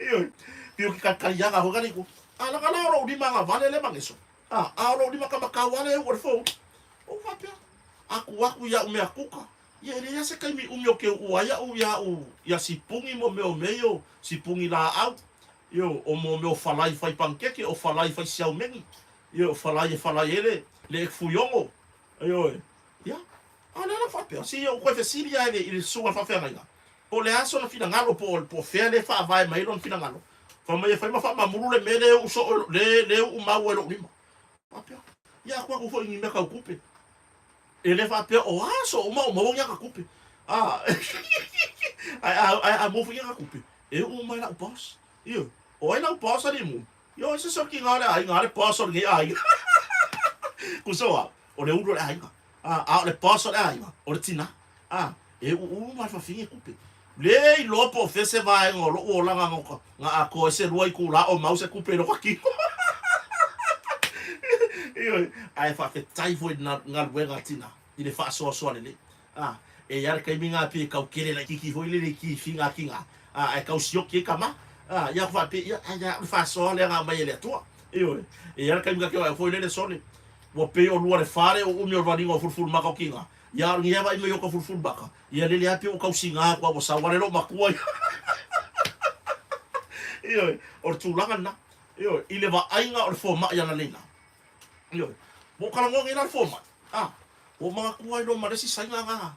Ioe, pei o ke kalikaliaga foi ka le A laga la o lo'u lima agavale le mageso. A, a o lo'u lima kamakau a le u'u o le fouli. Ou faapea, aku aku i a'u mea kuka. Ia e leai lava se taimi umi o ke uʻu ai aʻu iā aʻu iā sipungi mo mea o mea ia o sipungi lāʻau, ia o mo mea o falai fai panikeke, o falai fai siaumeni, ia o falai e falai ai le le ekufuiogo, ioe. Ia, a o lea la faapea, se ia ou toe fesili lava i le i le susuga i le faafeagaiga, po o le a sona finagalo, po o po o fea lea e faavae mai ai lona finagalo, fai mai e fai ma faamamulu le mea lea e uʻu soo i le le uʻu mau ai i lou lima. Faapea, ia aku aku foi i ni mea tau tupe. E le faapea o aso uma o maua ni aka tupe. A, ae a, ae a maua foi ni aka tupe, e uu mai lau boss. Ioe, o ai lau boss alii mu? Ioe, o se sokiga o le aiga, a le boss o lenei aiga. Kusa o au, o le ulu o le aiga. A, a o le boss o le aiga, o le tina. A, e uu uma le fafine tupe. Le iloa po o fea se vaega o lou olaga na atoa ai se lua itulā o mau se tupe i lota kino. Ioe, ae faafetai foi i le galuega a tina i le faasoasoa lelei. A, e i ai le taimi na pei e tau kele laitiiti foi lele i kifiga a tina, a, ae tau sioki ai tama. A, ia faapea, ia, ai a o le faasoa lea na aumai e le Atua. Ioe, e i ai le taimi na te vaai foi lele sole, ua pei o lua le fa le uumi o le valiga o fulufulumaka o tina, ia a o lenei lava vaai mai o ka fulufulumaka, Ia lele a pei ua tausiga atu a ua sau ale lou matua ia. Ioe, o le tulaga lena. Ioe, i le vaaiga o le fomai analeila. Ioe, ua ou talanoa nei la le fomai. A, ua ou manatua ai loa ma le isi saina na.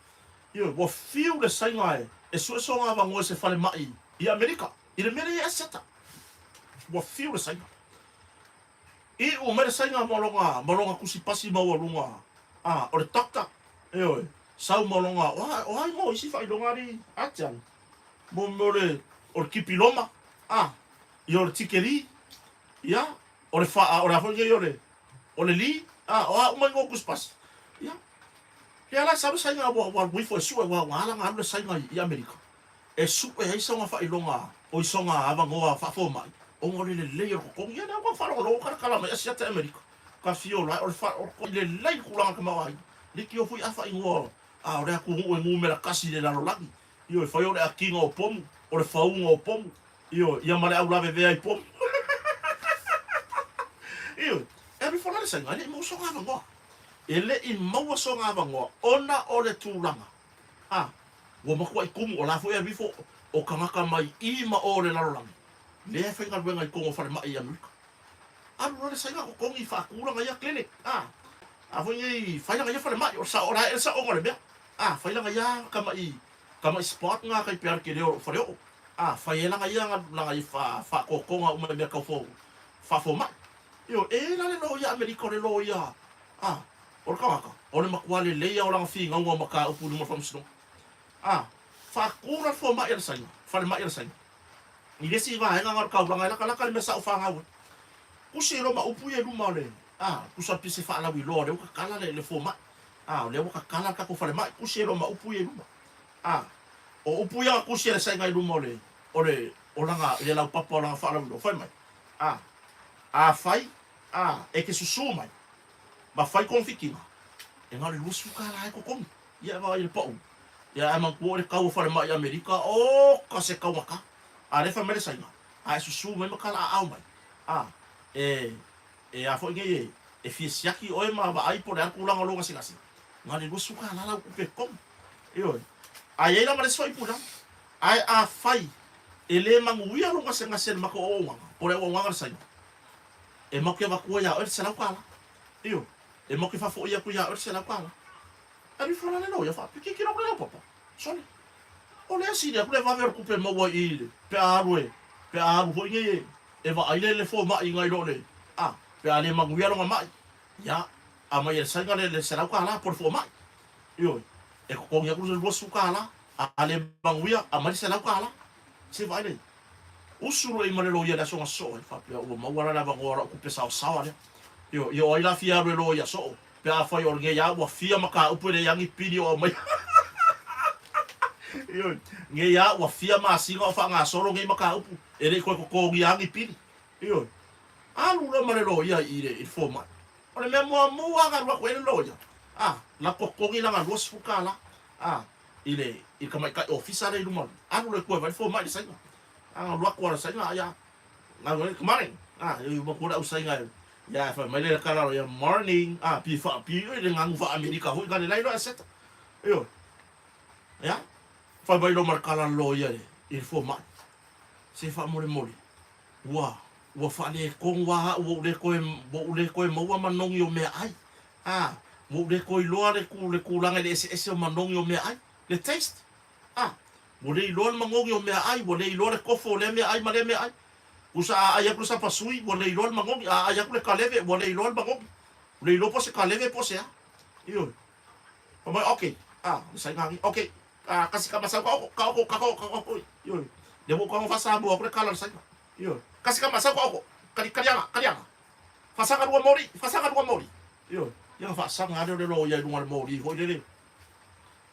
Ioe, ua fiu le saina e, e sue sona avanoa i se falemai i Amerika, i le mea lea i Asiata. Ua fiu le saina. Iu mai le saina ma lona, ma lona tusi pasi maualuga, a, o le doctor, ioe, sau ma lona, o a, o a igoa o isi faailoga alii Atiana? Mo mea o le, o le kipiloma, a, ia o le tikeri, ia, o le fa, o le a foi nei o le, o le li, a, o a uma igoa o tusi pasi, ia. Lea la e sau le saina ua, ua alu ifo e sue, ua, ua ala ona alu le saina i, i Amerika. e sue ai sona faailoga o i sona avanoa faafomai ona o le lelei o le totogi. Ia lea ua faalogologo talatala mai Asiata i Amerika, ka fio la o le fa, o le lelei le tulaga o le tamaoaiga. Leitio foi a faaigoa a o le atunuu e numera tasi i le lalolagi. Ioe, fai o le akiga o pomu, o le fauga o pomu, ioe, ia ma le au lavevea i pomu. Ioe, e alu ifo la le Saina, e le i maua sona avanoa. E le i maua sona avanoa ona o le tulaga A, ua matuai tumu, o la foi e alu ifo o tagata mai i ma o le lalolagi, lea e faigaluega i totonu o falemai i Amerika. Alu loa le saina totogi faatu lana ia clinic, a, a foi nei fai lana ia falemai, o le sao, o la e le saoga o le mea, a, fai lana ia tamai, tamai spot na tai pea le tele o lou faleoo, a, fai ai lana ia, lana ia faatotoga uma i mea tau fo, faafomai. Ioe, e i ai la le loia Amerika o le loia, a, O le tagata, o le matua lelei lava o lana finauga o mataupu i luma o le faamasinoga. A, faatu la le fomai a le Saina, falemai a le Saina, i le isi vaega na o le taulaga e latalata le mea sa ou fanau ai. Tusi ai loa ma upu ia i luma o le, a, tusa pei se faalauiloa o lea ua tatala le, le fomai. A, o lea ua tatala le tatou falemai, tusi ai loa ma upu ia i luma. A, o upu ia na tusi e le Saina i luma o le, o le, o lana, i le laupapa o lana faalauiloa, fai mai, a, afai, a, e te susū mai, Ma fai konofitina, e na o le 20 kālā e totogi. Ia e vaai i le pau. Ia ae manatua o le kau o falemai i Amerika, oka se kaugata. A lea fai mai le Saina, a e susū mai ma kala aao mai, a, e, e a foi nei e, e fia siaki oe ma vaai po o le a le tulaga o lou gasegase, na o le 20 kālā lau tupe e totogi. Ioe. A i ai la ma le isi faipulaga. Ae afai e le manuia lou gasegase i le matou auaunaga, po o le auaunaga a le Saina, E matou te avatua iā oe le $100. Ioe. E matou te faafoʻi atu iā oe le $100. Alu ifo la le loia faapea, Kikilo atu le laupapa. Sole. O lea sili atu le vave o le tupe e maua i i le, pe a alu e, pe a alu foi nei e, e vaai le, le fomai nai lo le, a, pe a le manuia lona maʻi. Ia, aumai e le Saina le, le $100 po o le fomai. Ioe. E totogi atu le $20, a le manuia, aumai le $100. Se vaai lea. Usu loa i ma le loia i le aso na sosoo ai, faapea ua maua la le avanoa o lau tupe saosaoa lea. Ioe, ia o ai la fia alu e loia soo, pe afai o lenei a ua fia mataupu e leai a ni pili o aumaia. Ioe, nei a ua fia masina o faagasolo nei mataupu, e le i toe totogia a ni pili. Ioe, alu loa ma le loia i le fomai. O le mea muamua na alu atu ai le loia, a, la totogi lana $20, a, i le i le tamaitai ofisa lea i luma, alu loa i tua e vaai le fomai i le Saina. A, alu atu lava le Saina, ia, alu ai, morning, a, e matua le au Saina e, ia, fai mai le tala loa, ia, morning, a, pi wha, pi oi le nganu wha-Amerika hoi, ka le lai loa e seta. Ioe. Ia, fai mai loa ma le kala loia i le fomai. Se faamolemole, ua, ua faaletonu lava au, ua ou le toe, ua ou le toe maua manogi o meaai. A, ua ou le toe iloa le, le tulaga i le eseese o manogi o meaai, le taste. A, ua le iloa le manogi o meaai, ua le iloa le kofo o lea meaai ma lea meaai. Tusa a ai atu le sapasui, ua le iloa le manogi, a ai atu le kaleve, ua le iloa le manogi. Ua le iloa po o se kaleve po o se a. Ioe. Fai mai, ok, a, le saiga agi, ok, a, kasi ka masau ka oko, ka oko, ka oko, ka oko, ioe, lea ua ou tago faa-Samoa atu le tala a le saiga, ioe, kasi ka masau ka oko, kali, kaliaga, kaliaga, faasaga lua moli, faasaga lua moli, ioe, ia na faasaga lava lea o le loia i luga o le moli foi lele,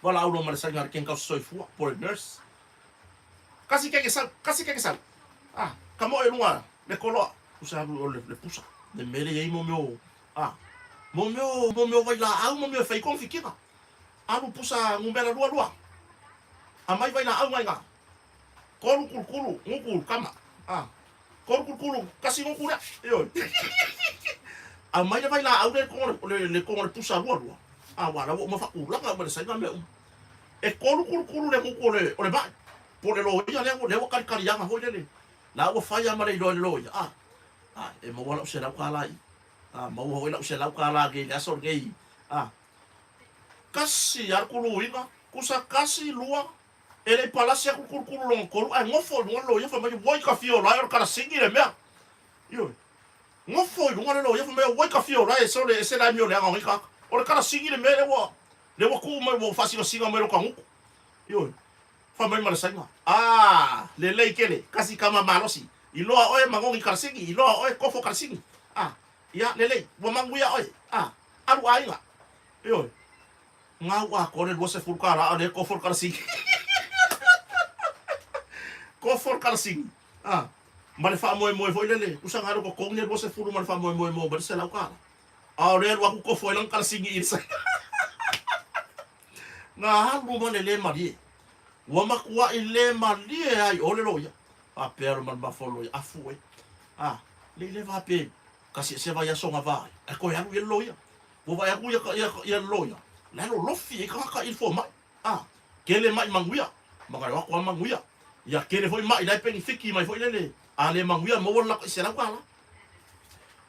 valaau loa ma le saiga a le kegi tausi soifua, po o le nurse, kasi kege sau, kasi kege sau, a, ka moe i luga le koloa, tusa alu i o le pusa, le mea lea e i ai mo mea o, A, mo mea o, mo mea o vailaau ma mea e fai ai kogafikiga. Alu pusa numera lualua. Amai vailaau ngai ga. Kolu kulukulu guku kama. A, kolu kulukulu kasi guku lea. Ioe. Aumai le vailaau lea i le koga le, le koga o le pusa lualua. A, ua la ua uma faatulaga uma le saina mea uma. E kolu kulukulu le guku o le, o le mai. Po o le loia lea, lea ua kalikaliaga foi lele. La ua fai lava ma le iloa e le loia. A, a, e maua lau $100 i i. A maua foi lau $100 nei i le aso lenei. A, kasi lava le kuluina, tusa kasi, lua, e le i palasi atu le kulukulu lona tolu ae nofo i luga le loia fai mai, Uai ka fia ola e o le kalasini le mea. Ioe. Nofo i luga le loia fai mai, Uai ka fia ola e sole ese le amio leaga o nei tagata. O le kalasini le mea lea ua, lea ua tuu mai ua faasinasina mai lo ta gutu. Ioe. Fai mai ma le saina, Ah, lelei tele, kasi kama malosi, iloa oe magogi kalasini, iloa oe kofo kalasini. Ah, ia, lelei, ua manuia oe. Ah, alu aiga. Ioe, gau atoa le $20 a o lea e kofo le kalasini. Kofo le kalasini. Ah, ma le faamoemoe foi lele, tusa na alu totogi le 20 ma le faamoemoe e maua mai le $100. A o lea e alu atu kofo ai lana kalasini i le saina. Na alu ma le lē malie. Ua matuaʻi lē malie ai ʻo le loia. Faapea lo ma le mafa o le loia, afu e. A, le i leva a pe kasi ese vaiaso na va ai, ae toe alu ia le loia. Ua vaai atu ia, ia, ia le loia, la e lolofi ai tagata i le fomai. A, kele maʻi manuia, ma ka atu a manuia. Ia kele foi maʻi la e penifiki mai foi lele, a le manuia maua le lako i $100.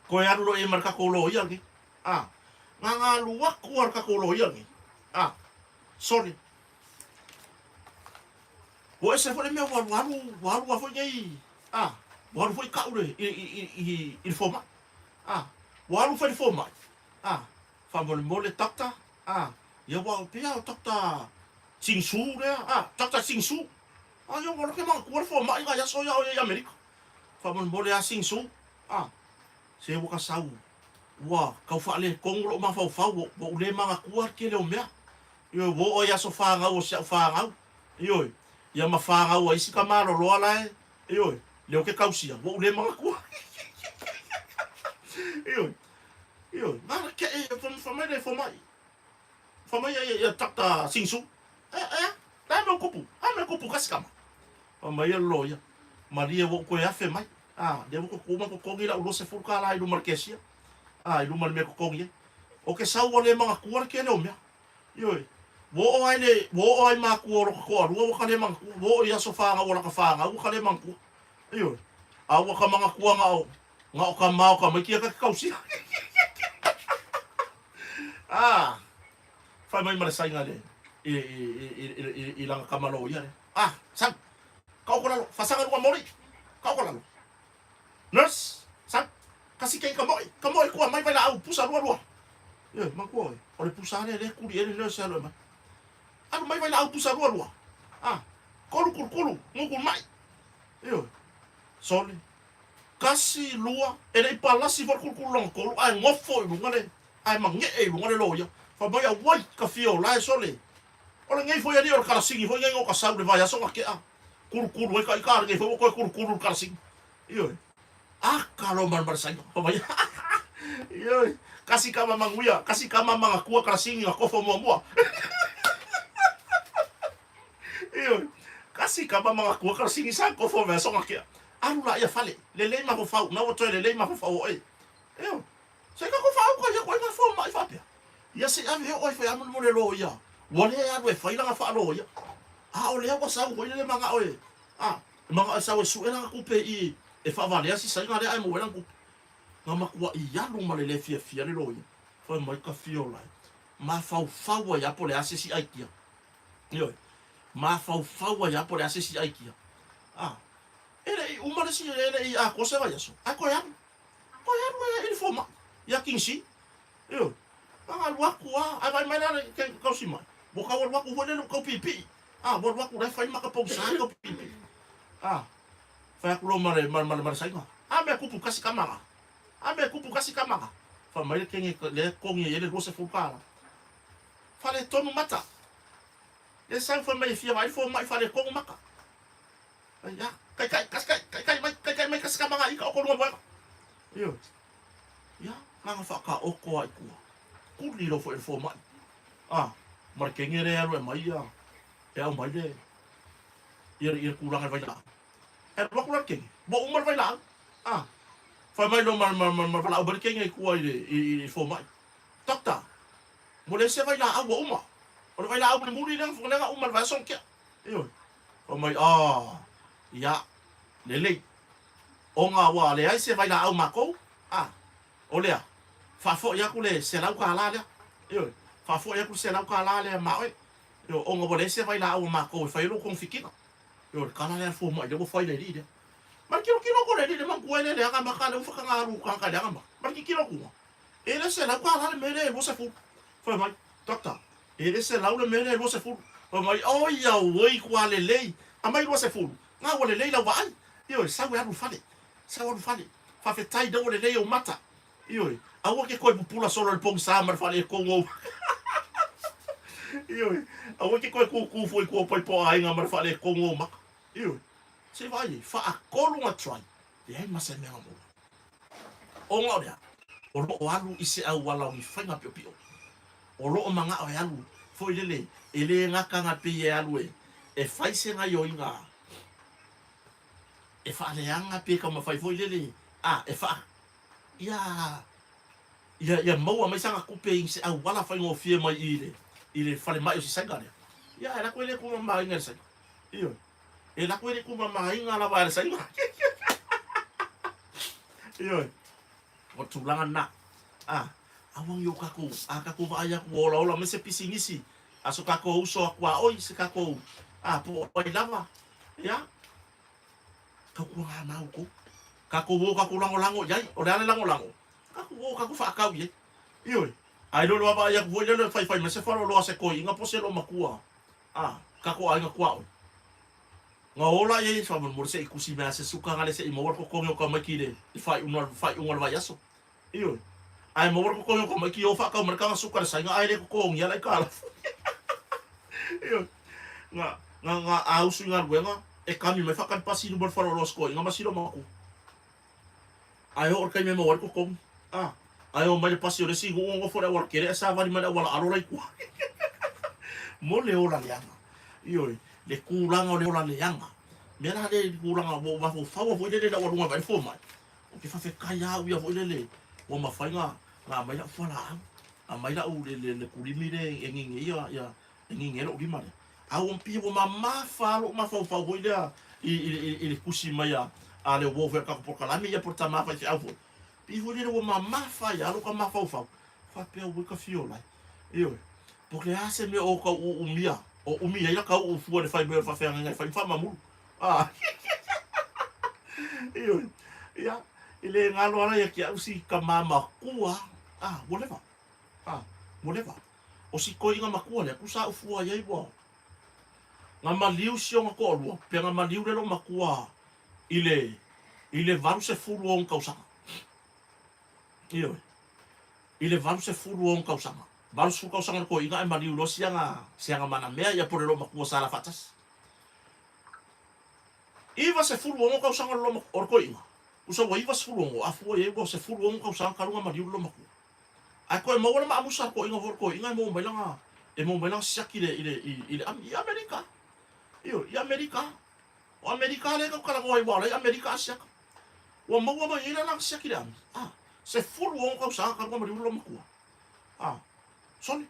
Toe alu loa i ai ma le tatou loia lenei. A, na na alu atu a le tatou loia lenei. A, sole. Ua ese foi le mea ua alu alu, ua alu lava foi nei, a, ua alu foi ka'u le, i, i, i, i le fomai. A, ua alu foi le fomai, a, faamolemole doctor, a, ia ua pei lava o Doctor Sing Su lea, a, Doctor Sing Su. A, ia ua loke manatua le fomai nai aso ia o ia i Amerika. Faamolemole a Sing Su, a, se ua ka sau Ua tau faaletonu lou mafaufau, ua ou le manatua le tele o mea. Ioe, ua oo i aso fanau o si au fanau, ioe, ia ma fanau a isi tamaloloa la e, ioe, lea ou te tausia, ua ou le manatua. Ioe, ioe, na ala keʻe, fai mai le fomai, fai mai ia, ia Doctor Sing Su, ea, ea, la e mea o tupu, a mea tupu kasikama. Fai mai ia le loia, malie ua ou toe afe mai. A, lea ua totogi ma totogi lau $20 i luma o le kesia, a, i luma o le mea e totogi ai. O ke sau ua le manatua le tele o mea. Ioe, ua oo ai le, ua oo ai mākua o lota toalua ua ka le manatua, ua oo i aso fanau o laka fanau ua ka le manatua. Ioe, a ua ka manatua na o, na o ka ma o tamaiti ia ta te tausia. A, fai mai ma le saina i le, i, i, i, i, i, i lana tama loia lea. A, sau, Ka oko lalo, fasaga luga moli, ka oko lalo. Nurse, sau, kasi kei ka moʻi, ka moʻi kua mai vailaau pusa lua lua. Ioe, manatua oe, o le pusa lea lea e kuli ai le nurse e alu e mai. Alu mai vailaau pusa lua lua. A, kolu kulukulu, gugu mai. Ioe, sole, kasi, lua, e le i palasi foi le kulukulu lona tolu, ae nofo i luga le, ae mageʻe i luga le loia. Fai mai, auai, ka fia ola e sole. O lenei foi alii o le kalasini foi nei no ka sau le vaiaso na tea kulukulu ai ka ika a lenei foi ua toe kulukulu le kalasini. Ioe. Aka lo malemale saina. Fai mai. Ioe. Kasi kama manuia, kasi kama manatua kalasini na kofo muamua. Ioe. Kasi kama manatua kalasini sa kofo vaiaso na tea. Alu la ia fale. Lelei mafaufau. Na ua toe lelei mafaufau o oe. Ioe. Se ka ko whaauka ia koe nga fomai faapea. Ia se ave oe fai amolemole loia. Ua le alu e fai lana faaloia. A o lea ua sau foi lele manao e, a, e manao e sau e sue lana tupe i e faavalea si saina lea ae maua ai lana tupe. Na matuai alu ma le le fiafia le loia. Fai mai ka fia o lae. Mafaufau ai a po o le a se isi aikia. Ioe. Mafaufau ai a po o le a se isi aikia. A, e le i uma le isi, e le i atoa se vaiaso, ae toe alu. Toe alu e i le fomai, ia Kingsi. Ioe. Na alu atu a, ae vaai mai la le tausi mai, ua tau alu atu foi lele ua tau piipii. A, ua alu atu la e fai maka pogisa e tau piipii. A, fai atu loa ma le, ma, ma le saina, a mea tupu kasi tama la. A mea tupu kasi tama la. Fai mai le kenge lea e totogi ai le $20. Faaletonu mata. Le sau fai mai e fia vaai le fomai faaletonu mata. Ai a, kai kai kasi kai, kai kai mai, kai kai mai kasi tama la i ka oko luga moega. Ioe. Ia, na ona faataoto lava i tua. Kuli loa foi e le fomai. A, ma le kenge lea e alu e aumai ia, e aumai le, ia, ia le tulaga i le vailaau. E alu atu la le kenge, ua uma le vailaau. A, fai mai loa ma, ma, ma, ma valaau mai le kenge i tua i le, i, i le fomai. Doctor, ua leai se vailaau ua uma. O le vailaau mulimuli lea, lea na uma i le vaiaso na tea. Ioe. Fai mai, ah, ia, lelei. Ona ua leai se vailaau makou, a, o lea, faafoi atu le $100 lea, ioe, faafoi atu le $100 lea ma oe, ioe, ona ua leai se vailaau a makou e fai ai lou togafitiga. Ioe, o le tala lea a le fomai lea ua fai i le alii lea. Ma le tilotilo atu o le alii lea, manatua e le leaga maka lea ua faataga alu tagata i leaga maka. Ma le tilotilo atuga, e le $100 le mea lea e 20. Fai mai, Doctor, e le $100 le mea lea e 20. Fai mai, oi auoi, tua lelei, aumai 20, Na ua lelei lau vaai. Ioe, sau e alu i le fale. Sau alu i le fale. Faafetai lea ua lelei ou mata. Ioe, aua ke toe pupula solo i le pogisa ma le faaletonu ou mata. Ioe, aua ke toe tūtū foi i tua o paipa o aiga ma le faaletonu ou mata. Ioe, se i vaai ai, faatolu na try, leai ma se mea na maua. Ona o le a? O lo o alu i se auala o ni faiga piopio. O lo o manao e alu foi lele, e le gata na pei e alu e e fai se gaioiga e faaleaga pe taumafai foi lele a e faa ia ia ia maua mai sana tupe i se auala faigofie mai i le i le falemai o si saina lea. Ia e alu atu e le kumamāina e le saina. Ioe. E alu atu e le kumamāina lava e le saina. Ioe. O le tulaga lena. A, aua ne i o tatou, a tatou vaai atu ua olaola mai se pisinisi a so tatou uso a tuaoi, se tatou, a, po o ai lava, ia, tautuana ma outou. Tatou o tatou lagolago i ai. O le a le lagolago? Tatou o tatou faatau i ai. Ioe. Ae le o le vaavaai atu foi lea le faifai mai se faleoloa a se toeaina po o se loomatua, a, tatou aiga tuaoi. Na ola i ai faamolemole se i tusi mai lava se suka na le se i maua le totogi o tamaiti i le faaiuga o le vaiaso. Ioe. Ae maua le totogi o tamaiti o faatau mai le taga suka i le Saina ae le totogia le aitalafu. Ioe. Na, na, na ausu i galuega e kami mai faatali pasi i luma o le faleoloa o Sikoiga ma Silomaku. Ae oo i le taimi e maua ai le totogi, a, ae omai le pasi o le isi nuu nofo i le auala tele ae savali mai le auala alo la i tua. Mo le ola leaga. Ioe, le tulaga o le ola leaga. Mea la lea i le tulaga ua ou mafaufau foi lele i lau aluga e vaai le fomai, ou te faafetai lava au ia foi lele ua mafai ona aumai lau fualaau, aumai lau le, le, le kulimi lea e gege ai ia, e gege ai lou lima lea. A ua pei ua mamafa lava lou mafaufau foi lea i, i, i le tusi mai a, a le uo foi a le tatou polokalame ia po o le tama faifeau foi. Pei foi lele ua mamafa ai lava lou mafaufau, faapea ua ka fio lai. Ioe. Po o le a se mea o tau uumia, o umi ai la tau uu fua i le fai mai o le faafeagaiga e fai ma faamamulu. Ah. Ioe. Ia, e le galo ala ia te au si tama matua. Ah, ua leva. Ah, ua leva. O si toeaina matua lea, tusa au fua i ai ua na maliu si ona toalua, pe na maliu le loomatua i le, i le 86 tausaga. Ioe. I le 86 tausaga. 80 tausaga le toeaina ae maliu loa siana, siana manamea ia po o le loomatua sa la faatasi. 96 tausaga le loomatua, o le toeaina, tusa ua 96, a fua i ai ua 16 tausaga talu ona maliu le loomatua. Ae toe maua le maamusa a le toeaina foi o le toeaina e maua mai lana e maua mai lana siaki i le i le i le ami i Amerika. Ioe, i Amerika. O Amerika lea e tau talanoa ai aua o la e i Amerika Asiata. Ua maua mai ai la lana siaki i le ami. A, 16 tausaga talu ona maliu le loomatua. A, sole.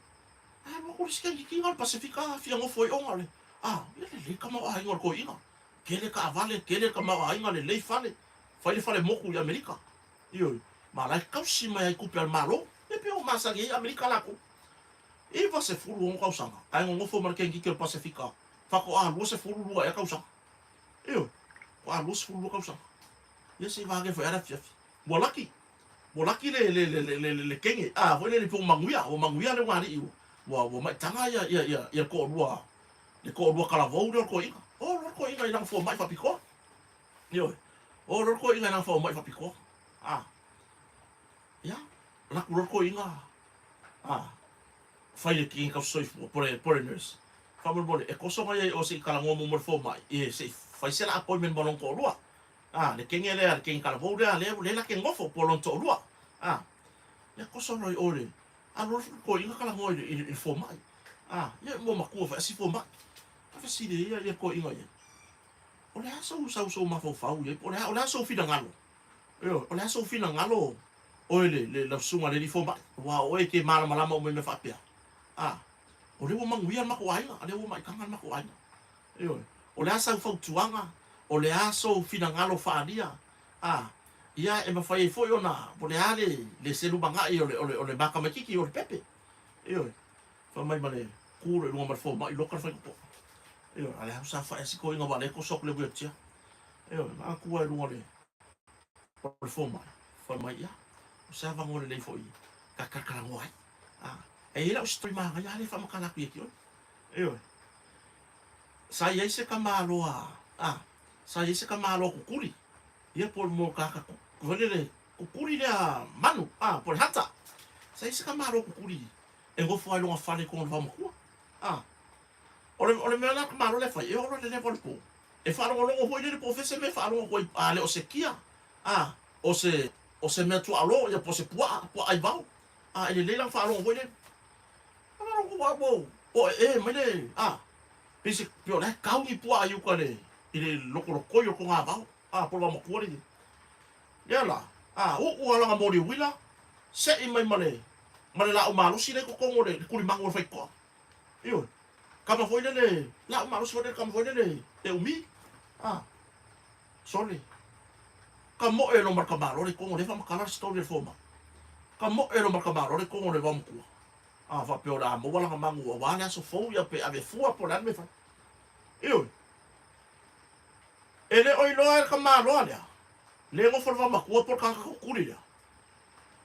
Ae alu atu le isi teikikiga o le Pasefika fia nofo ai ona o le a, ia lelei tamaoaiga o le toeaina. Tele taavale, tele tamaoaiga, lelei fale, fai le fale motu i Amerika. Ioe, ma la e tausi mai ai tupe a le Malo, e pei ua masani ai Amerika latou. 96 tausaga, ae nonofo ma le kenekiti o le Pasefika faatoa 22 ea tausaga. Ioe, faatoa 22 tausaga. Ia se i vage foi lava le afiafi. Ua laki. Ua laki le le le le le le kenge, a, foi lele pe ua manuia, ua manuia le ugali'i ua ua ua maitaga ia ia ia ia le toalua le toalua talavou lea o le toeaina. O loa le toeaina i lana fomai faapitoa. Ioe. O loa le toeaina i lana fomai faapitoa. A. Ia, alu atu loa le toeaina, a, fai le kenge tausisoifua po le po le nurse. Faamolemole, e toso nai ai o se i talanoa muamua i le fomai, e se i fai se la appointment mo lona toalua. A, le kenge lea, le kenge talavou lea, lea, lea la ke nofo po o lona toalua. A, ia toso loa i o i le, alu loa le toeaina talanoa i le, i le, i le fomai. A, ia ua matua foi a si fomai. A fesili ai ia, ia le toeaina i ai, O le a sou, sau sou mafaufau i ai, po o le a, o le a sou finagalo? Ioe, o le a sou finagalo oe le, le, lau susuga i le alii fomai, aua o oe e te malamalama uma i mea faapea. A, o lea ua manuia le matou aiga, o lea ua maitaga le matou aiga. Ioe. O le a sau fautuaga, o le a sou finagalo faaalia, a, ia e mafai ai foi ona, o le a le, le selu magai o le, o le, o le makamaititi o le pepe. Ioe. Fai mai ma le ku loa i luga ma le fomai, loka le faitotoa. Ioe. A le au sa fae si toeaina aua o lea e toso atu le wheelchair. Ioe. Na atu lava i luga o le, o le fomai, fai mai, ia, o se avanoa lelei foi ta talatalanoa ai. A, e i ai lau story manaia lava lea e faamatala atu ia te oe. Ioe. Sa i ai se tamaloa, a, sa i ai se tamaloa kukuli, ia po o le mōkāka foi lele, kukuli lea manu, a, po o le hunter. Sa i ai se tamaloa kukuli e nofo ai lona fale i totonu o le vaomatua, a. O le, o le mea la tamaloa lea e fai, e oo loa i le leva o le pō, e faalogologo foi lele po o fea se mea e faalogo atu ai, a le o se kia, a, o se, o se mea tuaalo, ia po o se puaa, puaa aivao, a, e lelei lana faalogo foi lele. Ua ee mai le, a, pei se, pei o la e kau ni puaa i uka i le, i le lokolokoi o le togavao, a, po o le vaomatua le, lea la, a, uu lava lana moli uila, sei mai ma le, ma le laau malosi lea i totonu o le, le tulimagu o le faitotoa. Ioe. Kama foi lele, laau malosi foi lele, kama foi lele e umi, a, sole. Ka moe loa ma le tamaloa le kogo, lea e faamatala le story a le fomai. Ka moe loa ma le tamaloa le kogo o le vaomatua. A faapea o le a maua lana magu aua le aso fou ia pe ave fua po o le a le mea e fai. Ioe. E le o iloa e le tamaloa lea, le nofo le vaomatua po o le tagata tutuli lea.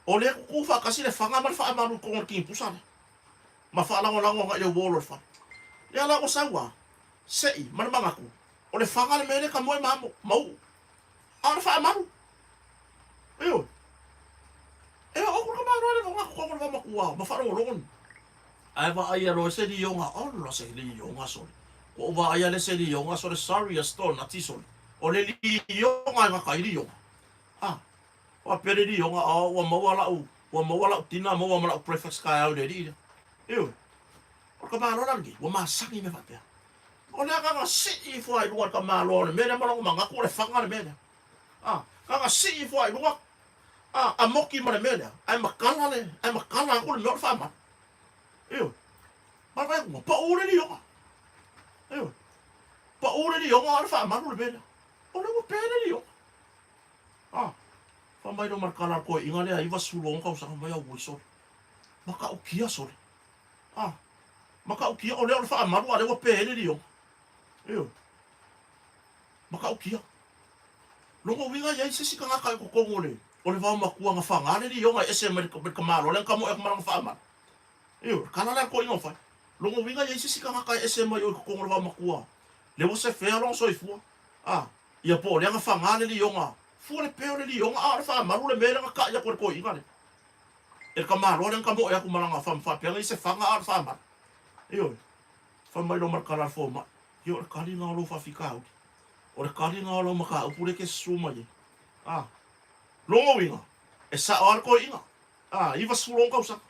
O lea e tutu faatasi le faga ma le faamalu i totonu o le tigipusa lea. Ma faalagolago agai i le wall o le fale. Lea la ua sau a, sei ma le manatu, o le faga le mea lea e tamoe ma amo, ma uu. A o le faamalu. Ioe. E oo atu le tamaloa le vaoga totonu o le vaomatua ma faalogologo ni. Ae vaaia loa e se lioga, ola se lioga sole. Ua ou vaaia le se lioga sole, sorry a stonati sole. O le lioga e gata ai lioga. Ah, faapea le lioga, oh, ua maua lau, ua maua lau dinner, maua ma lau breakfast taeao i le alii lea. Ioe. O le tamaloa la lenei, ua masani mea faapea. O le agaga sii ifo lava i luga o le tamaloa o le mea lea ma lona manatu o le faga le mea lea. A, agaga sii ifo lava i luga, a, a moki ma le mea lea, ae matala le, ae matala atu le mea o le faamalu. Ioe. Ma le vaai atu, pau le lioga. Ioe. Pau le lioga o le faamalu le mea lea. O lea ua pe le lioga. A, fai mai loa ma le tala a le toeaina lea 96 tausaga mai auoi sole. Matautia sole. A, matautia o lea o le faamalu a o lea ua pe ai le lioga. Ioe. Matautia. Lona uiga e i ai se isi tagata i totonu o le, o le vaomatua na faga le lioga e ese mai le tamaloa lea na tamoe atu ma lana faamalu. Ioe, le tala lea a le toeaina o fai. Lona uiga e i ai se isi tagata e ese mai o i totonu o le vaomatua lea ua sefea lona soifua. A, ia po o lea na faga le lioga, fua le pe o le lioga a o le faamalu le mea lea na ta'i atu e le toeaina lea. E le tamaloa lea na tamoe atu ma lana faapea na i ai se faga a o le faamalu. Ioe. Fai mai loa ma le tala a le fomai, Ia o le kali lena o lou faafitauli. O le kali lena o lau mataupu lea e te susu mai ai. A. Lona uiga, e sao lava le toeaina. A, 96 tausaga.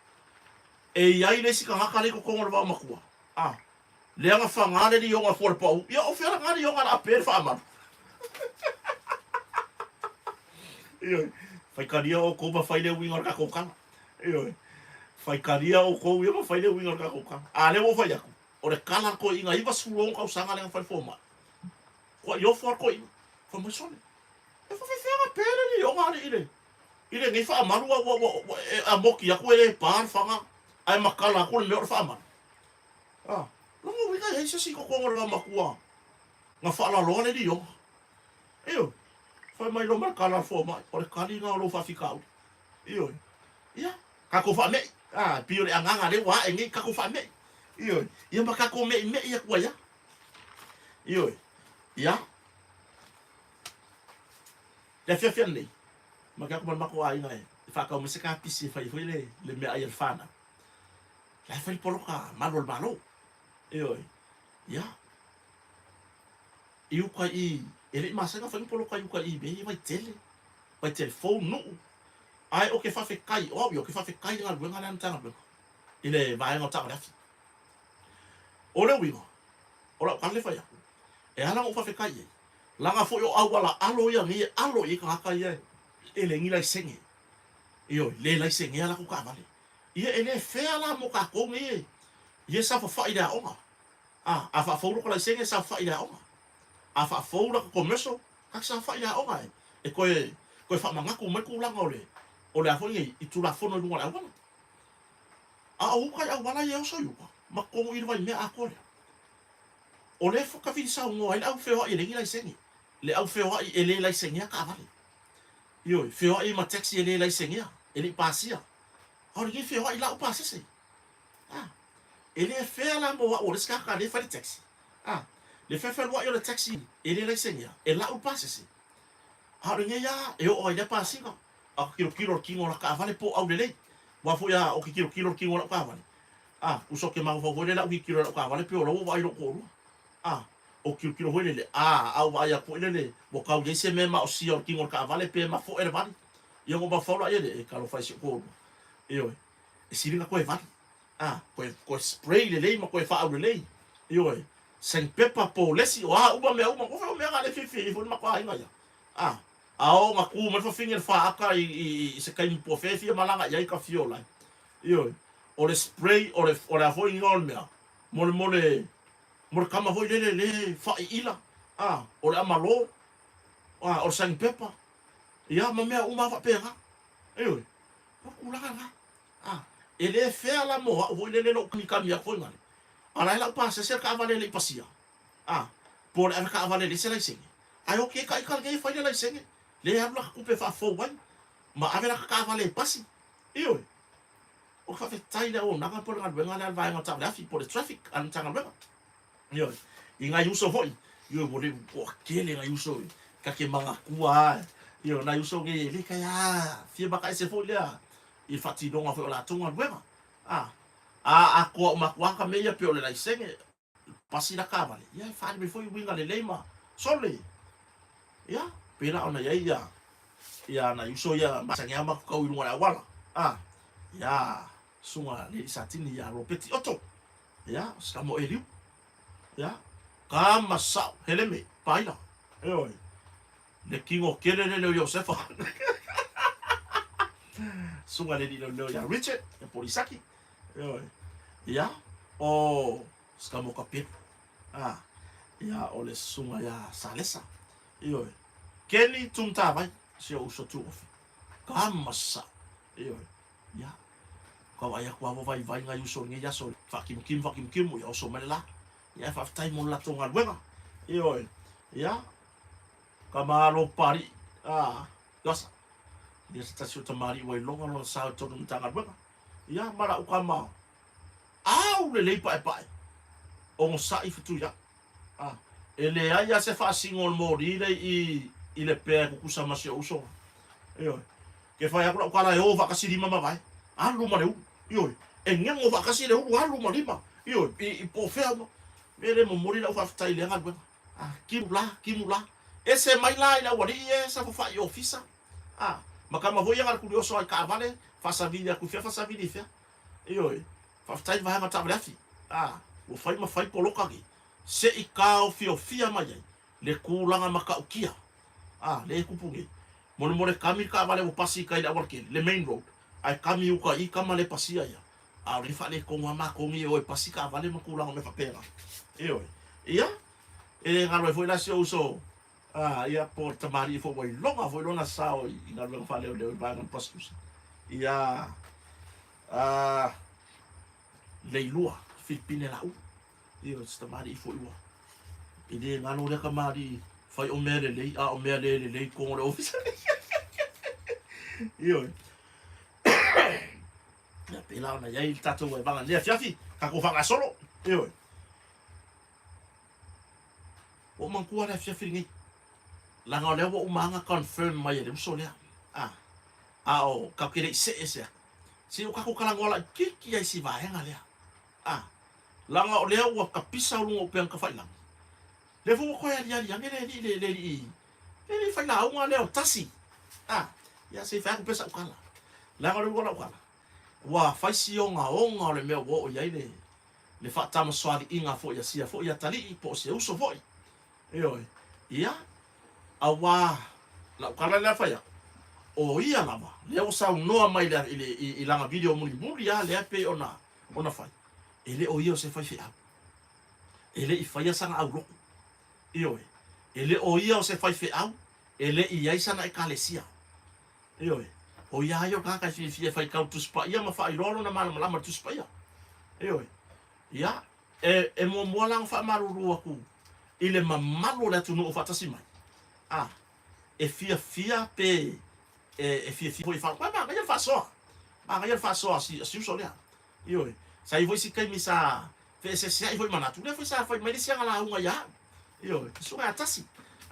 E i ai le isi tagata lea i totonu o le vaomatua. A. Lea na faga le lioga fua le pau. Ia o fea lena lioga o le a pe le faamalu. Ioe. Faitalia outou ma fai le uiga o le tatou tala. Ioe. Faitalia outou ia ma fai le uiga o le tatou tala. A lea ua ou fai atu, o le tala a le toeaina 96 tausaga lea na fai le fomai. Kua i ofo a le toeaina. Fai mai sole. E faafefea ona pe le lioga alii i le i lenei faamalu ua ua ua e amoki atu e le pa le faga ae matala atu le mea o le faamalu. A, lona uiga e i ai se isi i totonu o le vaomatua na faalaloa le lioga. Ioe. Fai mai loa ma le tala a le fomai, o le kali lena o lou faafitauli. Ioe. Ia, tatou faame'i. A, e pei o le agaga lea ua ae nei, tatou faame'i. Ioe. Ia ma tatou me'ime'i atu ai lava. Ioe. Ia. Le afiafi ananei, make atu ma le matou aiga e faatau mai se kapisi e fai ai foi le, le meaai a le fanau. La e fai le poloka a malu o le Malo. Ioe. Ia. I uka i, e le i masani ona fai ni poloka i uka i mea ia Vaitele, Vaitele fou, Nuu. Ae o ke faafetai, o au ia, o ke faafetai i le galuega lea a le Matagaluega i le vaega o taavale afi. O le uiga, o lau tala lea e fai atu, e ala ona ou faafetai i ai, leaga foi o auala alo ia nei e alo i ai tagata ia e leai ni laisene, ioe, le laisenea latou taavale. Ia e le fair la mo tatou nei e saofafai i le aoga. A, a faafou lota laisene e saofai i le aoga. A faafou lata commercial, ta te saofai i le aoga e, e toe, toe faamanatu mai tulaga o le, o le a foi nei, i Tulafono i luga o le auala. A o uta i auala ia e oso i uta, ma totonu i le Vaimea atoa lea. O lea e tafili saunoa ai le au feoai e leai ni laisene, le au feoai e le laisenea taavale. Ioe, feoai ma taxi e le laisenea, e le i pasia. A o lenei feoai la ua pasese. A, e le fair la mo au o le isi tagata lea e fai le taxi. A, le fefeluai o le taxi e le laisenea, e lau le pasese. A o lenei lava e oo ai i lea pasiga, a o ke tilotilo i le tino o la taavale po o aulelei. Aua foi a o ke tilotilo i le tino o lau taavale, a, tusa ou te mafaufau foi lea i lau tilotilo i lau taavale pei o la ua vaai i lou toalua. A, o tilotilo foi lele, a, a ou vaai atu foi lele ua tau i ai se mea maosia o le tino o le taavale pe mafoe le vali. Ia ona ou mafaufau laia lea, e talofa e si ou toalua. Ioe. E sili ona toe vali. A, toe, toe spray lelei ma toe faaaulelei. Ioe. Sandpaper, polesi, o a uma mea uma, o mea na lea e fiafia ai foi le matou aiga ia. A, a oo na tu mai le fafine i le faata i, i, i se taimi pua fea e fia malaga i ai ka fia ola ai. Ioe. O le spray, o le, o le a foi igoa o le mea, mo le, mo le, mo le tama foi lele le faaiila, a, o le amalo, a, o le sandpaper, ia, ma mea uma lava faapena. Ioe. O le tulaga lena. A, e le fair la mo au foi lele lou kamikami atu foi nale. A la e lau pasese le taavale e le i pasia. A, po o le ave taavale e leai se laisene. Ae oki ai ka ita lenei e fai le laisene, le alu laka tupe e faafou ai, ma ave laka taavale e pasi. Ioe. O le faafetai i le auaunaga po o le galuega lea a le vaega o taavale afi po o le traffic a le Matagaluega. Ioe. I nai uso foi, ioe, ua le, ua tele nai uso ta te manatua lava, ioe, nai uso nei e le kai lava fia makaese foi lea i le faatinoga foi o latou galuega. A, a atoa uma atu lava ka mea ia pei o le laisene, pasi la taavale, ia e faaali mai foi uiga lelei ma sole. Ia, pei la ona i ai ia, ia nai uso ia masani lava matou tau i luga o le auala. A, ia, susuga Leli Satini ia Ropeti Otto. Ia, o se tama o Eliu. Ia, kama sao, hele me, paila. Ioe. Le tino kele lele o Iosefa. Susuga le alii leoleo ia Richard, ia Polisaki. Ioe. Ia, o se tama o Kapelu. Ah, ia, o le susuga ia Salesa. Ioe. Kenny Tumutavai, si ou uso tuofe. Kama sao. Ioe. Ia, ka vaai atu lava vaivai nai uso i lenei aso, faakimukimn faakimukimn, ia oso mai le la. Ia, ae faafetai mo le latou galuega. Ioe, ia, ka malo Papalii, a, Ioasa. Ia se tasi o tamalii ua iloga lona sao i totonu o le Matagaluega. Ia, ma lau tama, au lelei paepae, onosai fetuiai. A, e leai lava se faasino o le moli lea i, i le pea e tutusa ma si ou uso. Ioe. Ke fai atu lau tala e o faatasi lima ma vae. Alu ma le ulu. Ioe. E gego faatasi le ulu, alu ma lima. Ioe. I, i po o fea uma. Mea lea e momoli lau faafetai i lea galuega. A, kimu la, kimu la. Ese mai la i le aualii e saofafai i ofisa. A, ma tama foi ia na le kulioso ai taavale, faasavili atu i fea faasavili i fea. Ioe. Faafetai i le vaega o taavale afi. A, ua fai ma fai poloka nei, se i taofiofia mai ai le tulaga matautia, a, lea e tupu nei. Molemole kami le taavale ua pasi i tai i le aualatele, le main road, ae kami i uta i tama le pasia ia. A o lea e faaletonu lava matou nei e o e pasi taavale ma tulaga o mea faapena. Ioe. Ia, e le galo ai foi la si ou uso, a, ia, po o le tamalii foi ua iloga foi lona sao i galuega faaleoleo i le vaega o le prosecution. Ia, a, Leilua, Filipine Laulu. Ia, o se tamalii foi ua e le galo lea tamalii fai o mea lelei, a o mea le lelei i totonu o le ofisa. Ioe. Ia, pēlā ona i ai le tatou vaevaga i lenei afiafi, tatou faagasolo. Ioe. Ua ou manatua le afiafi lenei, leaga o lea ua uma lava ona confirm mai e le uso lea. A, a o tatou te le i see ese atu, se i o tatou talanoa laitiiti lava i si vaega lea. A, leaga o lea ua tapisa o luga o upega tafailagi, lea foi ua toe aliali ane le alii, le, le alii, le alii failauga lea o Tasi. A, ia se i fai atu pea sau tala. Leaga o le uluga o lau tala, ua fai si ogaoga o le mea ua oo i ai le, le faatamasoaliiga foi a sia foi atalii po o se uso foi. Ioe. Ia, auā lau tala lea fai atu, o ia lava, lea ua saunoa mai i le, i le, i, i lana video mulimuli lava lea pei ona, ona fai, e le o ia o se faifeau. E le i faia sana aulotu. Ioe. E le o ia o se faifeau, e le i i ai sana ekalesia. Ioe. O ia ai o le tagata e fiafia e faitau Tusi Paia ma faailoa lona malamalama i le Tusi Paia. Ioe. Ia, e, e muamua la ona faamalulu atu i le mamalu o le atunuu o faatasi mai, a, e fiafia pe e, e fiafia foi e faa, manaia le faasoa. Manaia le faasoa a si, a si uso lea. Ioe. Sa i ai foi si taimi sa feeseeseai foi manatu, lea foi sa fai mai le isi ana lauga ia au. Ioe, susuga ia Tasi.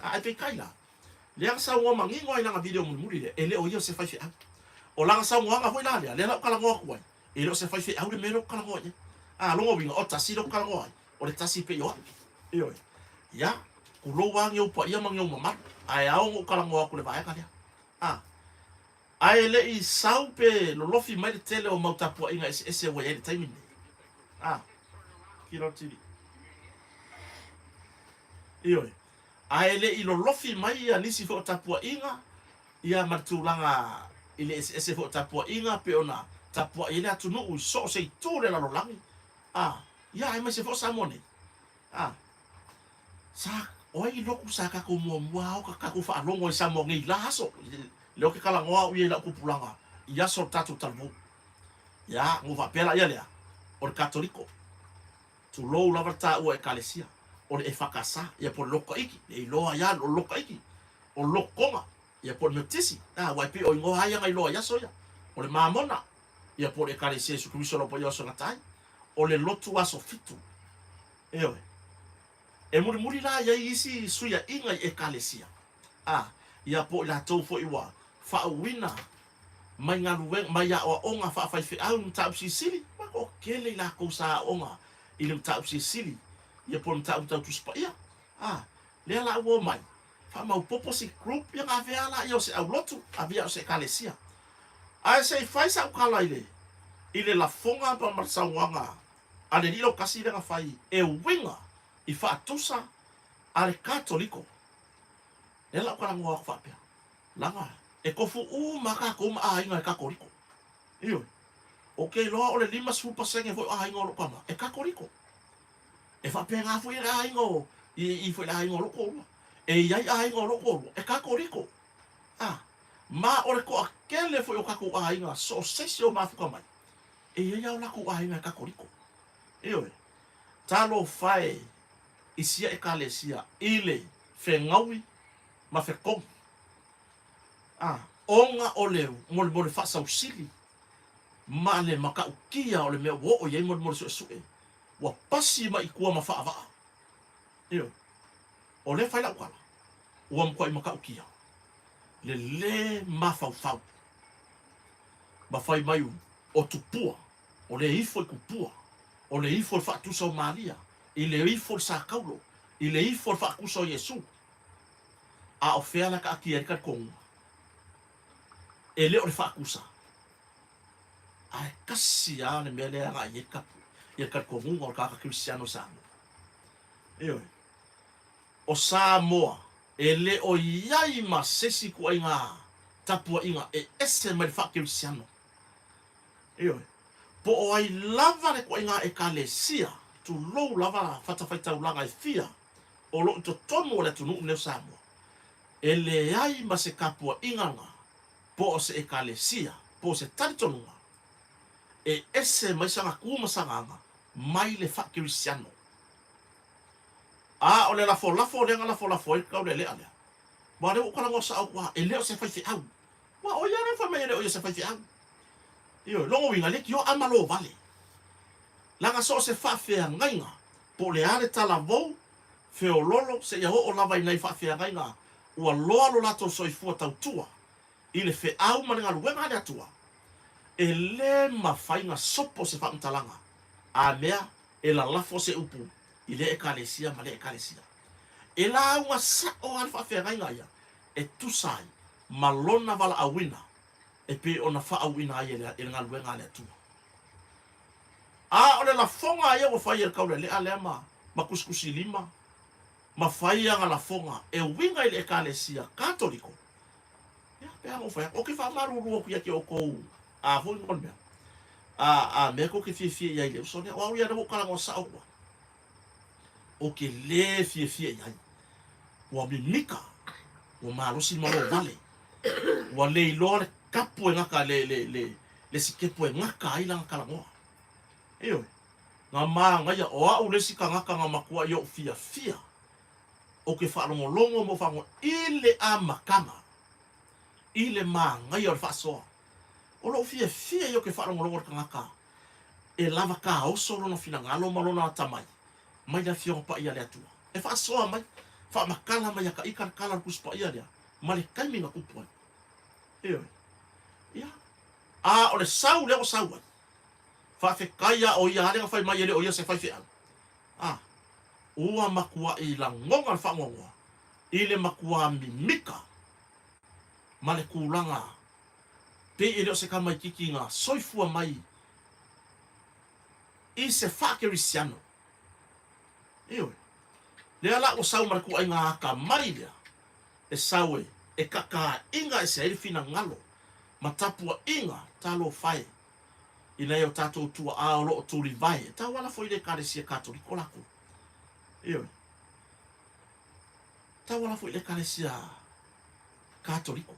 Ae peitai la, lea na saunoa manino ai lana video mulimuli lea, e le o ia o se faifeau. O lana saunoaga foi la lea, lea la ou talanoa atu ai, e le o se faifeau le mea lea ou te talanoa i ai. A, lona uiga, o Tasi lea ou te talanoa ai, o le Tasi pei o au. Ioe. Ia, tulou lava ni ou paia ma ni ou mamalu, ae ao ona ou talanoa atu i le vaega lea. A. Ae le i sau pe lolofi mai le tele o mau tapuaiga eseese ua i ai i le taimi lenei. A. Kilo tili. Ioe. Ae le i lolofi mai ia nisi foi o tapuaiga, ia ma le tulaga i le eseese foi o tapuaiga pei ona tapuai ai le atunuu i so o se itu o le lalolagi, a, ia aemaise foi o Samoa nei. A. Sa, o ai lotu sa tatou muamua ao ka tatou faalogo ai Samoa nei i la aso, lea ou te talanoa au ia i lau tupulaga i aso o le tatou talavou. Ia, na ou faapea la ia lea, o le Katoliko. Tulou lava le taua Ekalesia, o le EFKS, ia po o le lotu Taiti, e iloa ai lava o le lotu Taiti, o le lotu Toga, ia po o le Metotisi, a, aua e pei o igoa lava ia na iloa i aso ia. O le Mamona, ia po o le Ekalesia Iesu Keriso o Lau Paia o Aso e Gata Ai, o le lotu Aso Fitu. Ioe. E mulimuli la i ai isi suiaiga i Ekalesia, a, ia po o i latou foi ua faauuina mai galuega, mai aoaoga faafaifeau i le mataupu silisili, ua toatele i latou sa aooga i le mataupu silisili, ia po o le mataupu tau Tusi Paia. A, lea la ua omai, faamaopopo si group ia ona avea lea o se aulotu, avea o se Ekalesia. Ae se i fai sau tala i le, i le lafoga ma le saunoaga a le alii laukasi lea na fai e uiga i faatusa a le Katoliko. Lea la ou talanoa atu faapea, leaga e tofu uma lava tatou ma aiga e Katoliko. Ioe. Ou te iloa o le 50 pasene foi o aiga o lo o tama e Katoliko. E faapena foi le aiga o, i, i foi le aiga o lou toalua. E i ai aiga o lou toalua e Katoliko. A, ma o le toatele foi o tatou aiga so o se isi o mafuta mai, E i ai lava o latou aiga e Katoliko. Ioe. Talofa e i sia Ekalesia i le fegaui ma fetogi. A, ona o le molemole faasausili ma le matautia o le mea ua oo i ai molemole suesue, ua pasi mai i tua ma faavaa. Ioe. O lea e fai lau tala, ua matuai matautia le lē mafaufau. Ma fai mai o Tupua, o le ifo i Tupua, o le ifo i le faatusa o Maria, i le ifo i le Sataulo, i le ifo i le faatusa o Iesu. A o fea la taatia ai le talitonuga? E le o le faatusa, ae tasi lava le mea lea e agai i ai le ia le talitonuga o le tagata kerisiano i Samoa. Ioe. O Samoa e le o i ai ma se isi ituaiga tapuaiga e ese mai le faakerisiano. Ioe. Po o ai lava le ituaiga ekalesia, tulou lava fatafaitaulaga e fia o lo o i totonu o le atunuu lenei o Samoa, e leai ma se tapuaiga na po o se ekalesia po o se talitonuga e ese mai sana tu ma sana aga mai le faakerisiano. A o le lafolafo lea na lafolafo ai le taulealea lea, aua o lea ua ou talanoa sao atu lava, e le o se faifeau. Aua o ia lea e fai mai e le o ia se faifeau. Ioe, lona uiga, leitioa a malo vale. Leaga so o se faafeagaiga, po o le a le talavou, feololo, seia oo lava i nai faafeagaiga ua loa lo latou soifua tautua i le feau ma le galuega a le Atua, e le mafai na sopo se faamatalaga a mea e lalafo se upu i lea Ekalesia ma lea Ekalesia. E lauga sa'o lava le faafeagaiga ia e tusa ai ma lona valaauina e pei ona faaauina ai e le galuega a le Atua. A o le lafoga ia ua fai e le Kaulelea lea ma ma kusikusilima ma fai ana lafoga e uiga i le Ekalesia Katoliko, ia, pe a na ou fai atu, ou te faamalulu atu ia te outou, a foi no le mea, a, a mea tou te fiafia i ai i le uso lea, o au ia lea ua ou talanoa sao atu ai. Ou te lē fiafia i ai. Ua mimika, ua malosi ma lou vale. Ua le iloa le kapu e gata, le, le, le, le sikepu e gata ai lana talanoa. Ioe, na manaia, o au le isi tagata na matuai ou fiafia, ou te faalogologo ma ou faalogo i le amataga, i le manaia o le faasoa. O lou fiafia ia ou te faalogologo i le tagata e lava taoso lona finagalo ma lona atamai mai le Afioga Paia a le Atua. E faasoa mai, faamatala mai ia taita le tala o le Tusi Paia lea ma le taimi na tupu ai. Ioe. Ia. A o le sau lea ua sau ai, faafetai a o ia lava lea na fai mai e le o ia se faifeau. A, ua matuai lagona le faanoanoa i le matuā mimika ma le tulaga pei e le o se tamaitiiti na soifua mai i se faakerisiano. Ioe. Lea la ua sau ma le tuuaiga atamai lea e sau e e kakāiga ese ai le finagalo ma tapuaiga talofa e i nai o tatou tua'a o lo o tulivae e tauala foi i le Ekalesia Katoliko latou. Ioe. Tauala foi i le Ekalesia Katoliko.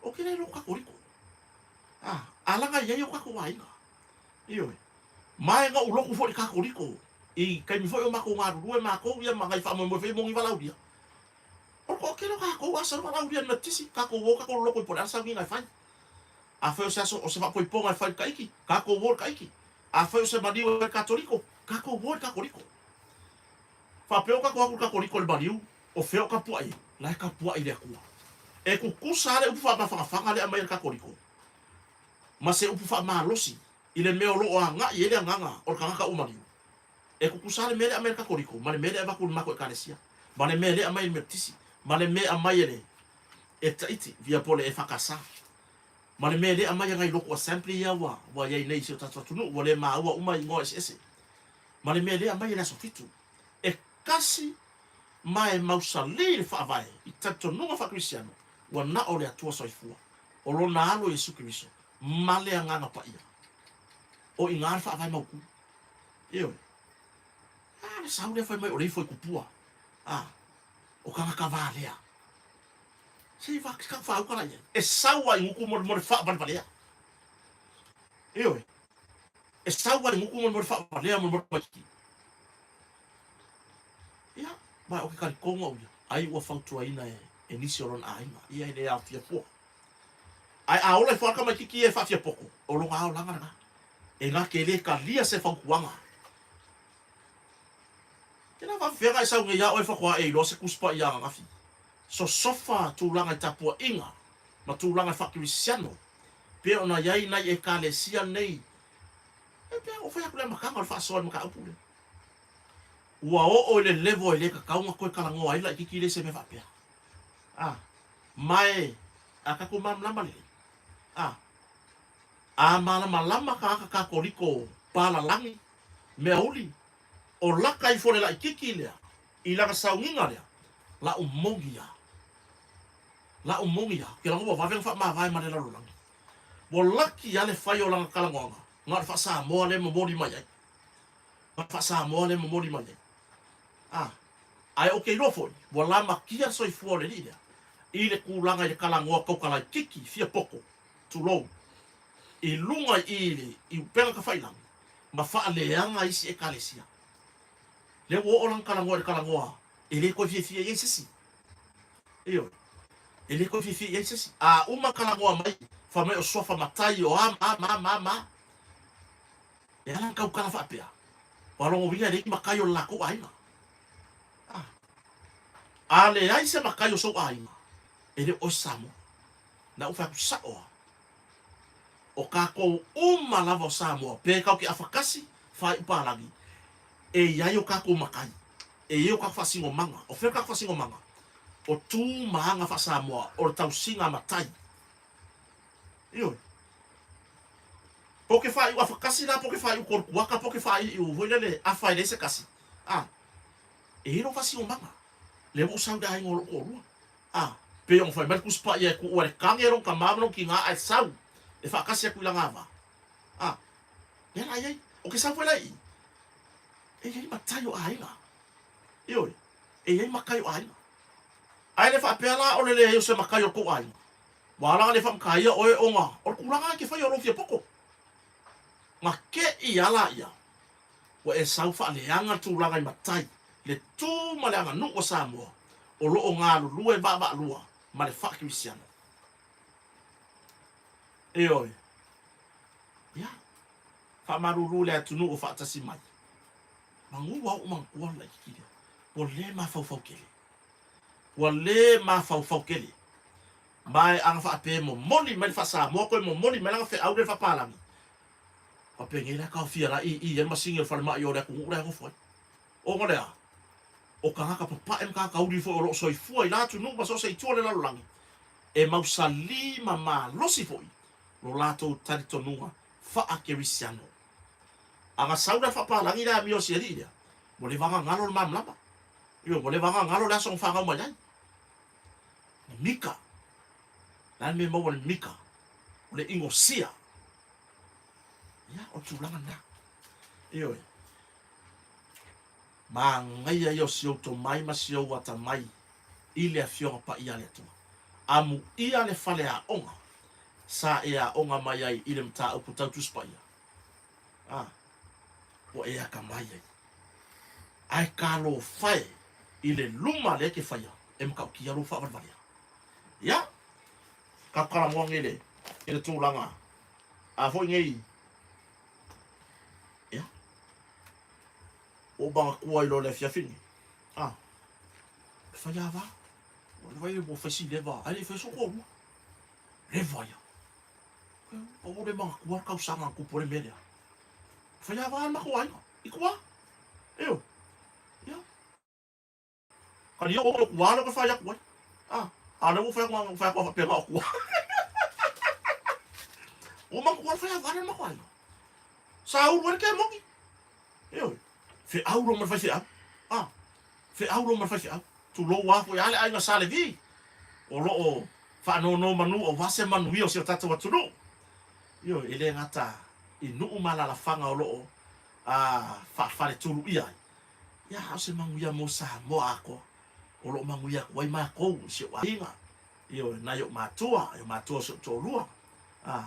Ou te le iloa Katoliko. A, a laga i ai o tatou aiga. Ioe. Ma e na ou lotu foi i le Katoliko i taimi foi o matou galulue matou ia ma nai faamoemoe foi mo ni valaaulia. O le toatele o tatou a sau le valaaulia i le Metotisi, tatou o tatou loloto i po o le a le sauniga e fai. Afai o se aso o se faapoipoga e fai i le Taiti, tatou o i le Taiti. Afai o se maliu e fai i le Katoliko, tatou o i le Katoliko. Faapea o tatou o atu i le Katoliko i le maliu, o fea o tapuai ai? La e tapuai i le Atua. E tutusa lava le upu faamafagafaga lea e aumai e le Katoliko ma se upu faamalosi i le mea o lo o agai i ai le agaga o le tagata ua maliu. E tutusa lava le mea lea e aumai e le Katoliko ma le mea lea e avatu i le matou Ekalesia, ma le mea lea e aumai e le Metotisi, ma le mea e aumai e le e Tahiti, ia po o le EFKS, ma le mea lea e aumai e nai local assembly ia ua ua i ai nei i si o tatou atunuu, ua le maua uma igoa eseese, ma le mea lea e aumai e le Aso Fitu. E tasi ma e mausali le Faavae i talitonuga faakerisiano, ua na o le Atua Soifua, o Lona Alo Iesu Keriso, ma le Agaga Paia. O i ina le Faavae mautu. Ioe. A le sau lea fai mai o le ifo i kupua. A, o tagata valea. Se i vaki kau whaauka la ia. E sau ai nguku mo, mo le whaavalevalea. Ioe. E sau ai nguku mo, mo le whaavalevalea mo, mo le maiki. Ia, ma o ke kalikonga o ia. Ai ua fautuaina e, e nisi o lona aiga. Ia e le aofia fua. Ae a ola ifo lava le tamaititi ia e faafiapoko, o lona aolaga lena. E na te le talia se fautuaga. Tēnā faafefea e sau nei iā oe faatoa e iloa se Tusi Paia ananafi. Sosofa tulaga i tapuaiga ma tulaga i faakerisiano pei ona i ai nai Ekalesia nei. E pei ona ou fai atu i le amataga o le faasoa i le mataupu lea. Ua oo i le level e le tatau ona toe talanoa ai le laitiiti lea i se mea faapea. A, ma e, a tatou malamalama lelei. A, a malamalama tagata Katoliko palalagi, meauli, o laka ifo le laitiiti lea i lana sauniga lea, la'u moni a. La'u moni a, ke laga ua vave ona faamavae ma le lalolagi. Ua laki a le fai o lana talanoaga, na o le faa-Samoa lea e momoli mai ai. Na o le faa-Samoa lea e momoli mai ai. A, ae ou te iloa foi, ua lamatia le soifua o le alii lea i le tulaga i le talanoa tauta laitiiti, fia poto, tulou, i luga i i le i upega tafailagi ma faaleaga isi Ekalesia. Lea ua oo lana talanoa i le talanoa e le toe fiafia i ai se isi. Ioe. E le toe fiafia i ai se isi. A uma talanoa mai, fai mai o suafa matai, o a ma a ma a ma a ma a. E ala ona tautala faapea, ua logoina e leai ni matai o le latou aiga. A, a leai se matai o sou aiga, e le o oe se Samoa. Na ou fai atu sao lava, o tatou uma lava o Samoa, pe tatou te afatasi, faaiu palagi, e i ai o tatou matai, e i ai o tatou faasinomaga. O fea le tatou faasinomaga? O tu ma aga faa-Samoa, o le tausiga a matai. Ioe. Po ke faaiu afatasi la, po ke faaiu kolukuaka, po ke faaiu foi lele afa e leai se tasi, a, e i ai lou faasinomaga. Lea ua ou sau i le aiga o lou toalua. A, pei ona fai mai le Tusi Paia e tuua e le tane lona tama ma lona tina ae sau e faatasi atu i lana ava. A, lea la e i ai. O ke sau foi la i i, e i ai matai o aiga. Ioe, e i ai matai o aiga. Ae le faapea la o le leai o se matai o le tou aiga. Ua ala le faamataia oe ona o le tulaga e te faia o lou fia poto. Na te'i a la ia, ua e sau faaleaga le tulaga i matai, le tu ma le aganuu a Samoa o lo o galulue vaavaalua ma le faakerisiano. Ioe. Ia, faamalulu i le atunuu o faatasi mai. Manu ua oo manatua le laitiiti lea. Ua le mafaufau tele. Ua le mafaufau tele. Ma e ana faapea e momoli mai le faa-Samoa toe momoli mai lana feau lea i le faapalagi. Faapenei la e taofia la i i ai le masini o le falemai o le atunuu la e nofo ai. Ona o le a? O tagata papae ma tagata uli foi o lo o soifua i la atunuu ma so o se itu o le lalolagi, e mausali ma malosi foi lo latou talitonuga faa-Kerisiano. Ana sau la le faapalagi le amio a si alii lea, ua leva ona galo le malamalama. Ioe, ua leva ona galo le aso na fanau mai ai. Le mika. O le a le mea e maua i le mika? O le inosia. Ia, o le tulaga lena. Ioe. Manaia ia o si ou tomai ma si ou atamai i le Afioga Paia a le Atua. Amuia le faleaoga sa e aoga mai ai i le mataupu tau Tusi Paia. A, ua e atamai ai. Ae talofa e i le luma lea e te faia e matautia lou faavalevalea. Ia, tatou talanoa nei i le tulaga a foi nei, ia, ua ou manatua ai loa i le afiafi lenei, a, e fai ava, ua fai si leva, ae le i faia sou toalua. Leva ia. Ua le manatua le tausaga na tupu ai le mea lea. Fai ava le matou aiga, i tua. Ioe. Ia. Kali o o tua lea ka fai atu ai. Ah, a lea ua fai atu fai atu faapea o tua. Ua manatua le fai ava le matou aiga. Sa ulu ai le kemoni. Ioe. Feau loa ma le faifeau. Ah, feau loa ma le faifeau. Tulou lava foi a le aiga Sa Levi o lo o faanonomanu aua se manuia o si o tatou atunuu. Ioe, e le gata i nuu ma alaalafaga o lo o faafaletuluia ai, ia a o se manuia mo Samoa atoa o lo o manuia atu ai matou i si ou aiga, ioe, nai ou matua, i ou matua o si ou toalua, a,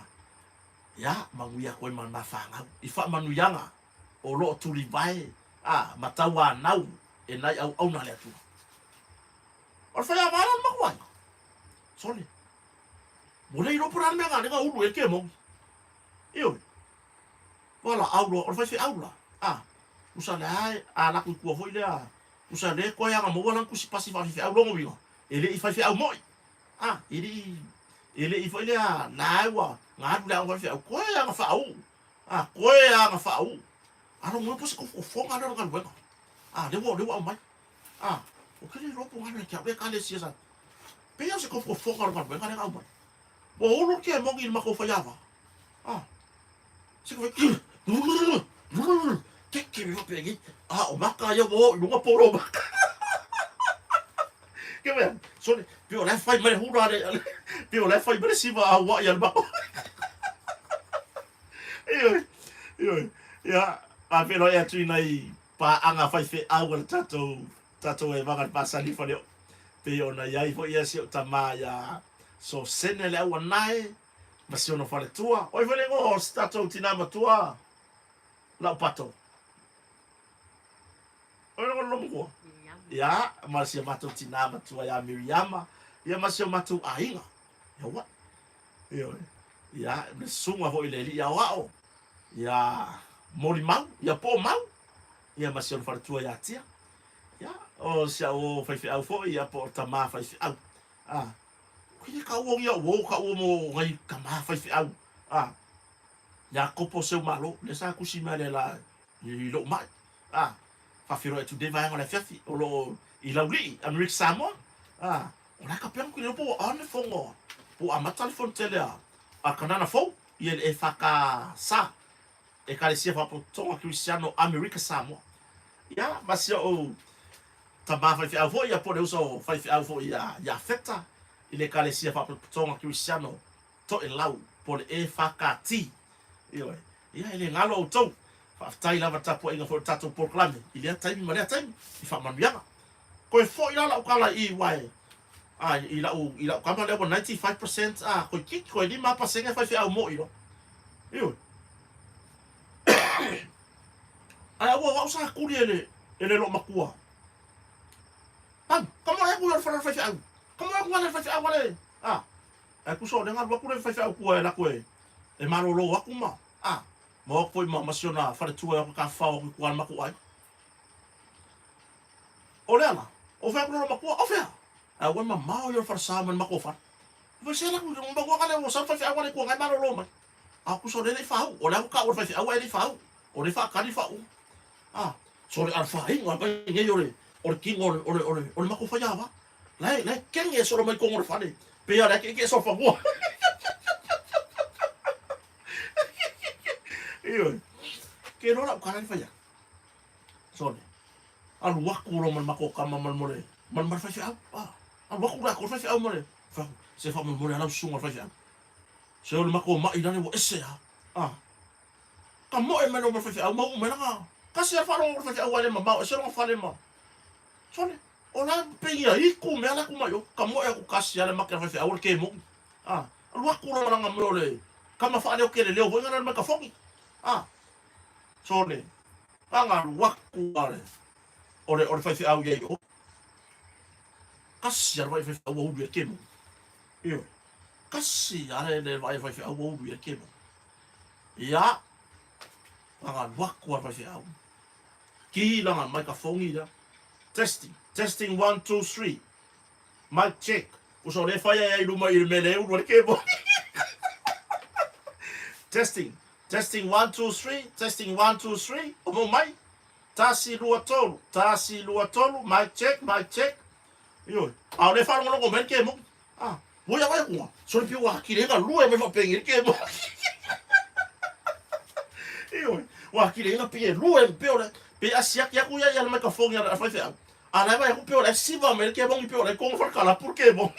ia, manuia atu ai ma le ma fanau i faamanuiaga o lo o tulivae, a, ma tauanau e nai auauna a le Atua. O le faiava la le matou aiga. Sole. Ua le iloa po o le a le mea na ulu ai le kemoni. Ioe. Valaau loa, o le faifeau la. A, tusa lea a alu atu i tua foi lea, tusa lea toe aga maua lana tusi pasi faafaifeau lona uiga, e le i faifeau moi. A, e le i, e le i foi lea, la ua na alu i le aoga faifeau, toe aga faauu. A, toe aga faauu. A lona uiga po o se tofotofoga lea o le galuega. A, lea ua, lea ua aumai. A, ou te le iloa po o galo ia te au le Ekalesia sa. Pei lava o se tofotofoga o le galuega lea na aumai. Ua ulu le kemoni i le matou faiava. A, se fai, keke me faapea A, o maka ia ua oo i luga polo o maka. Ke mea, sole, pei o la e fai mai le hula le, pei o la e fai mai le siva aua'i a le matou. Ioe, ioe. Ia, a feiloai atu i nai paaga faifeau a le tatou tatou e vaga le pasali faleoo. Pei ona i ai foi ia si ou tama ia Sosene le Auanae ma si ona faletua. Oi foi le igoa o si tatou tina matua Laupato. Oi le igoa o matua. Ia, ma si o matou tina matua ia Miriama, ia ma si o matou aiga. Ia ua'i. Ioe. Ia, le susuga foi i le alii aoao, ia. Molimau, ia po o Mau, ia ma si ona faletua ia Tia. Ia, o si au o faifeau foi, ia po o tamā faifeau. A, kile ka uo ia uo ka uo mo ngai tamā faifeau. A, Iakopo Seumalo, lea sa tusi mai le la i lou mai. A, faafeiloai atu nei vaega o le afiafi o lo o i Laulii, Amerika Samoa. A, o la e ka pea ku le po ua on le fono, po ua amata le fono tele a a Kanana fou, ia le EFKS, Ekalesia Faapotopotoga Kerisiano Amerika Samoa. Ia, ma si o'u tamā faifeau foi, ia po o le uso faifeau foi ia Iafeta i le Ekalesia Faapotopotoga Kerisiano Toelau po o le EFKT. Ioe. Ia, e le galo outou. Faafetai lava i le tapuaiga foi o le tatou polokalame i lea taimi ma lea taimi i faamanuiaga. Toe foi la lau tala i i uae a i lau i lau kama lea ua 95% a toeitiiti toe 5% faifeau mo'i loa. Ioe. Ae aua o au sa tuli e le e le loomatua. Pau, ka moe aku i o le fale o le faifeau. Ka moe aku ale le faifeau ale. A, ae tusa o le galu atu le faifeau tua e alu atu e e malolo atu ma a ma o atu foi ma ma si ona faletua e o atu e tafafao atu i tua i le matou aiga. O le ala, o fea atu le loomatua, o fea? Ae ua mamao ia o le falesa ma le matou fale. Fai se alu atu i le matua ale ua sau le faifeau ale i tua na e malolo mai. A tusa o lea e le i faauu, o lea ua taua e le faifeau ae le i faauu. O lea e faatali le faauuga. A, sole alfaaiga mai nei o le, o le tino o le, o le, o le, o le matou faiava. La e, la e kege solo mai totonu o le fale, pei lava o la e keekee solo fanua. Ioe. Ke iloa lau tala le fai atu. Sole, alu atu loa ma le matou tama ma le mole, ma le, ma le faifeau. A, alu atu latou le faifeau ma le, fai atu, se faamolemole a lau susuga i le faifeau. Se o le matou mai lale ua ese a. A, ka moe mai loa ma le faifeau ma uu mai lana, kasi a le faalogo o le faifeau ae le mamao ese lona fale ma, sole, o la pei ia itu mea la tu mai o, ka moe atu kasi a le make a le faifeau o le kemoni. A, alu atu loa ma lana mea o le kama faaleo kele leo foi ngana le maikafoni. A, sole, lana alu atu a le, o le, o le faifeau ia i o. Kasi a le faifeau ua ulu i le kemoni. Ioe. Kasi a le le vaai a le faifeau ua ulu i le kemoni. Ia, lana alu atu a le faifeau. Ki lana maikafongi lea. Testing, testing one, two, three. Mic check. Uso o lea e fai ai ai luma i le mea le ulu a le kemoni. Testing, testing one, two, three, testing one, two, three. O mo mai. Tasi, lua, tolu. Tasi, lua, tolu. Mic check, mic check. Ioe. A o lea e faalogologo mai le kemoni. Ah, ua ia vai atu sole pei ua atili ai galue mai faapenei le kemoni. Ioe. Ua atili ai na pei e lue pei o le pei a siaki atu ia ia le maikafogi a le faifeau. A la e vaai atu pei o la e siva mai le kemoni pei o la e kogo falekalapu le kemoni.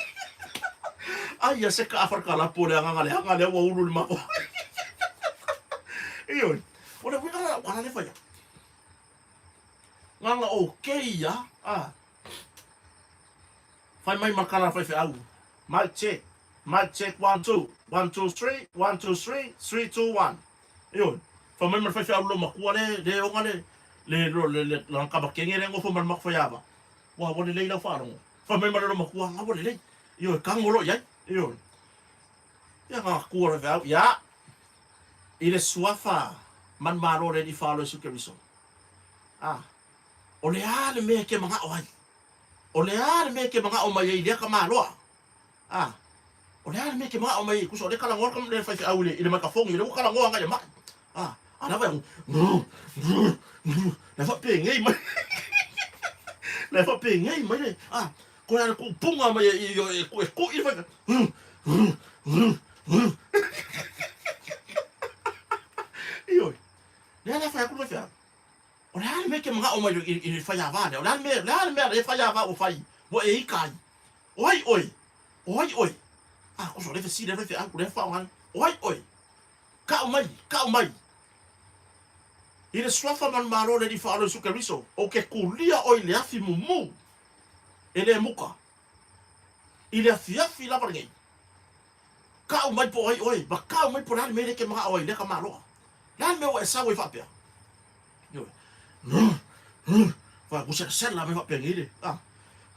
Aia se kaa falekalapu o le agaga leaga lea ua ulu i le matou. Ioe. O le uiga la lau tala lea e fai atu. Gaga okay a, ah. Fai mai ma kala faifeau. Mic check, mic check one two, one two three, one two three, three two one. Ioe, fai mai ma le faifeau le loomatua le, le oga le, le, le, le, lana kamakenge lea e nofo ma le matou faiava. Ua, ua lelei lau faalogo. Fai mai ma le loomatua, a ua lelei. Ioe, tago loa i ai. Ioe. Ia ka tua le faifeau, ia, i le suafa manumalo o le Alii Faaloa Iesu Keriso. A, o le a le mea e te manao ai? O le a le mea e te manao mai ai i lea tamaloa? A, o le a le mea e te manao mai ai? Tusa o lea e talanoa le faifeau i le, i le maikafogi, o lea ua talanoa agai i le mai. A, a lava e grr, grr, grr, la e faapenei mai. La e faapenei mai le, a, koe a le tuupuga mai e, e, e, e kui le faifeau. Grr, grr, grr, grr. Ioe. Lea la fai atu le faifeau. O le a le mea e te manao mai i le faiava lea? O le a le mea, o le a le mea a le faiava ua fai, ua e ika ai? O ai oe? O ai oe? A, tusa o lea e fesili ai le faifeau, o lea e faaaoga ai. O ai oe? Kau mai, kau mai. I le suafa manumalo o le Alii Faaola Iesu Keriso, ou te kulia oe i le afi mumu e le muka, i le afiafi lava lenei. Kau mai po o ai oe, ma kau mai po o le a le mea lea e te manao ai i lea tamaloa. Le a le mea ua e sau ai faapea? Ioe. Fa ua selasela mai faapenei le, a,